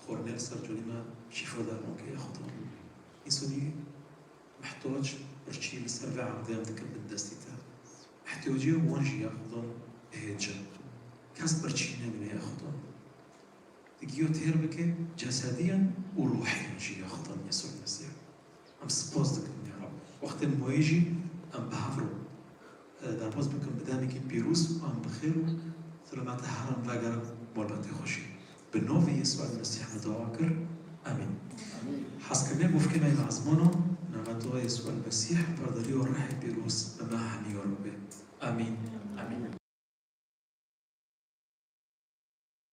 xwarinê li ser canî me şîfa derman ke ya Xudan. Însanî mihtac birçî li ser vê erdê em dikin bin destî te. Ihtiyacê wan jî ya Xudan hê cem. Kes birçî nemîne ya Xudan. Di giyo têr bike, cesediyan û ruhiyan jî ya Xudan Yesû Mesîh. Em spas dikin ya Rab. Wextê mayî jî em bi hev re, e, derbas bikin bi demekî pîroz û em bi xêr û silamete herin vegerin malbatê xwe jî. Bi navê Yesû El Mesîh me dawa kir. Amîn. Hezkirinê bofkê me ya ezmana, naveta Yesû El Mesîh, beradariya rihê pîroz bi me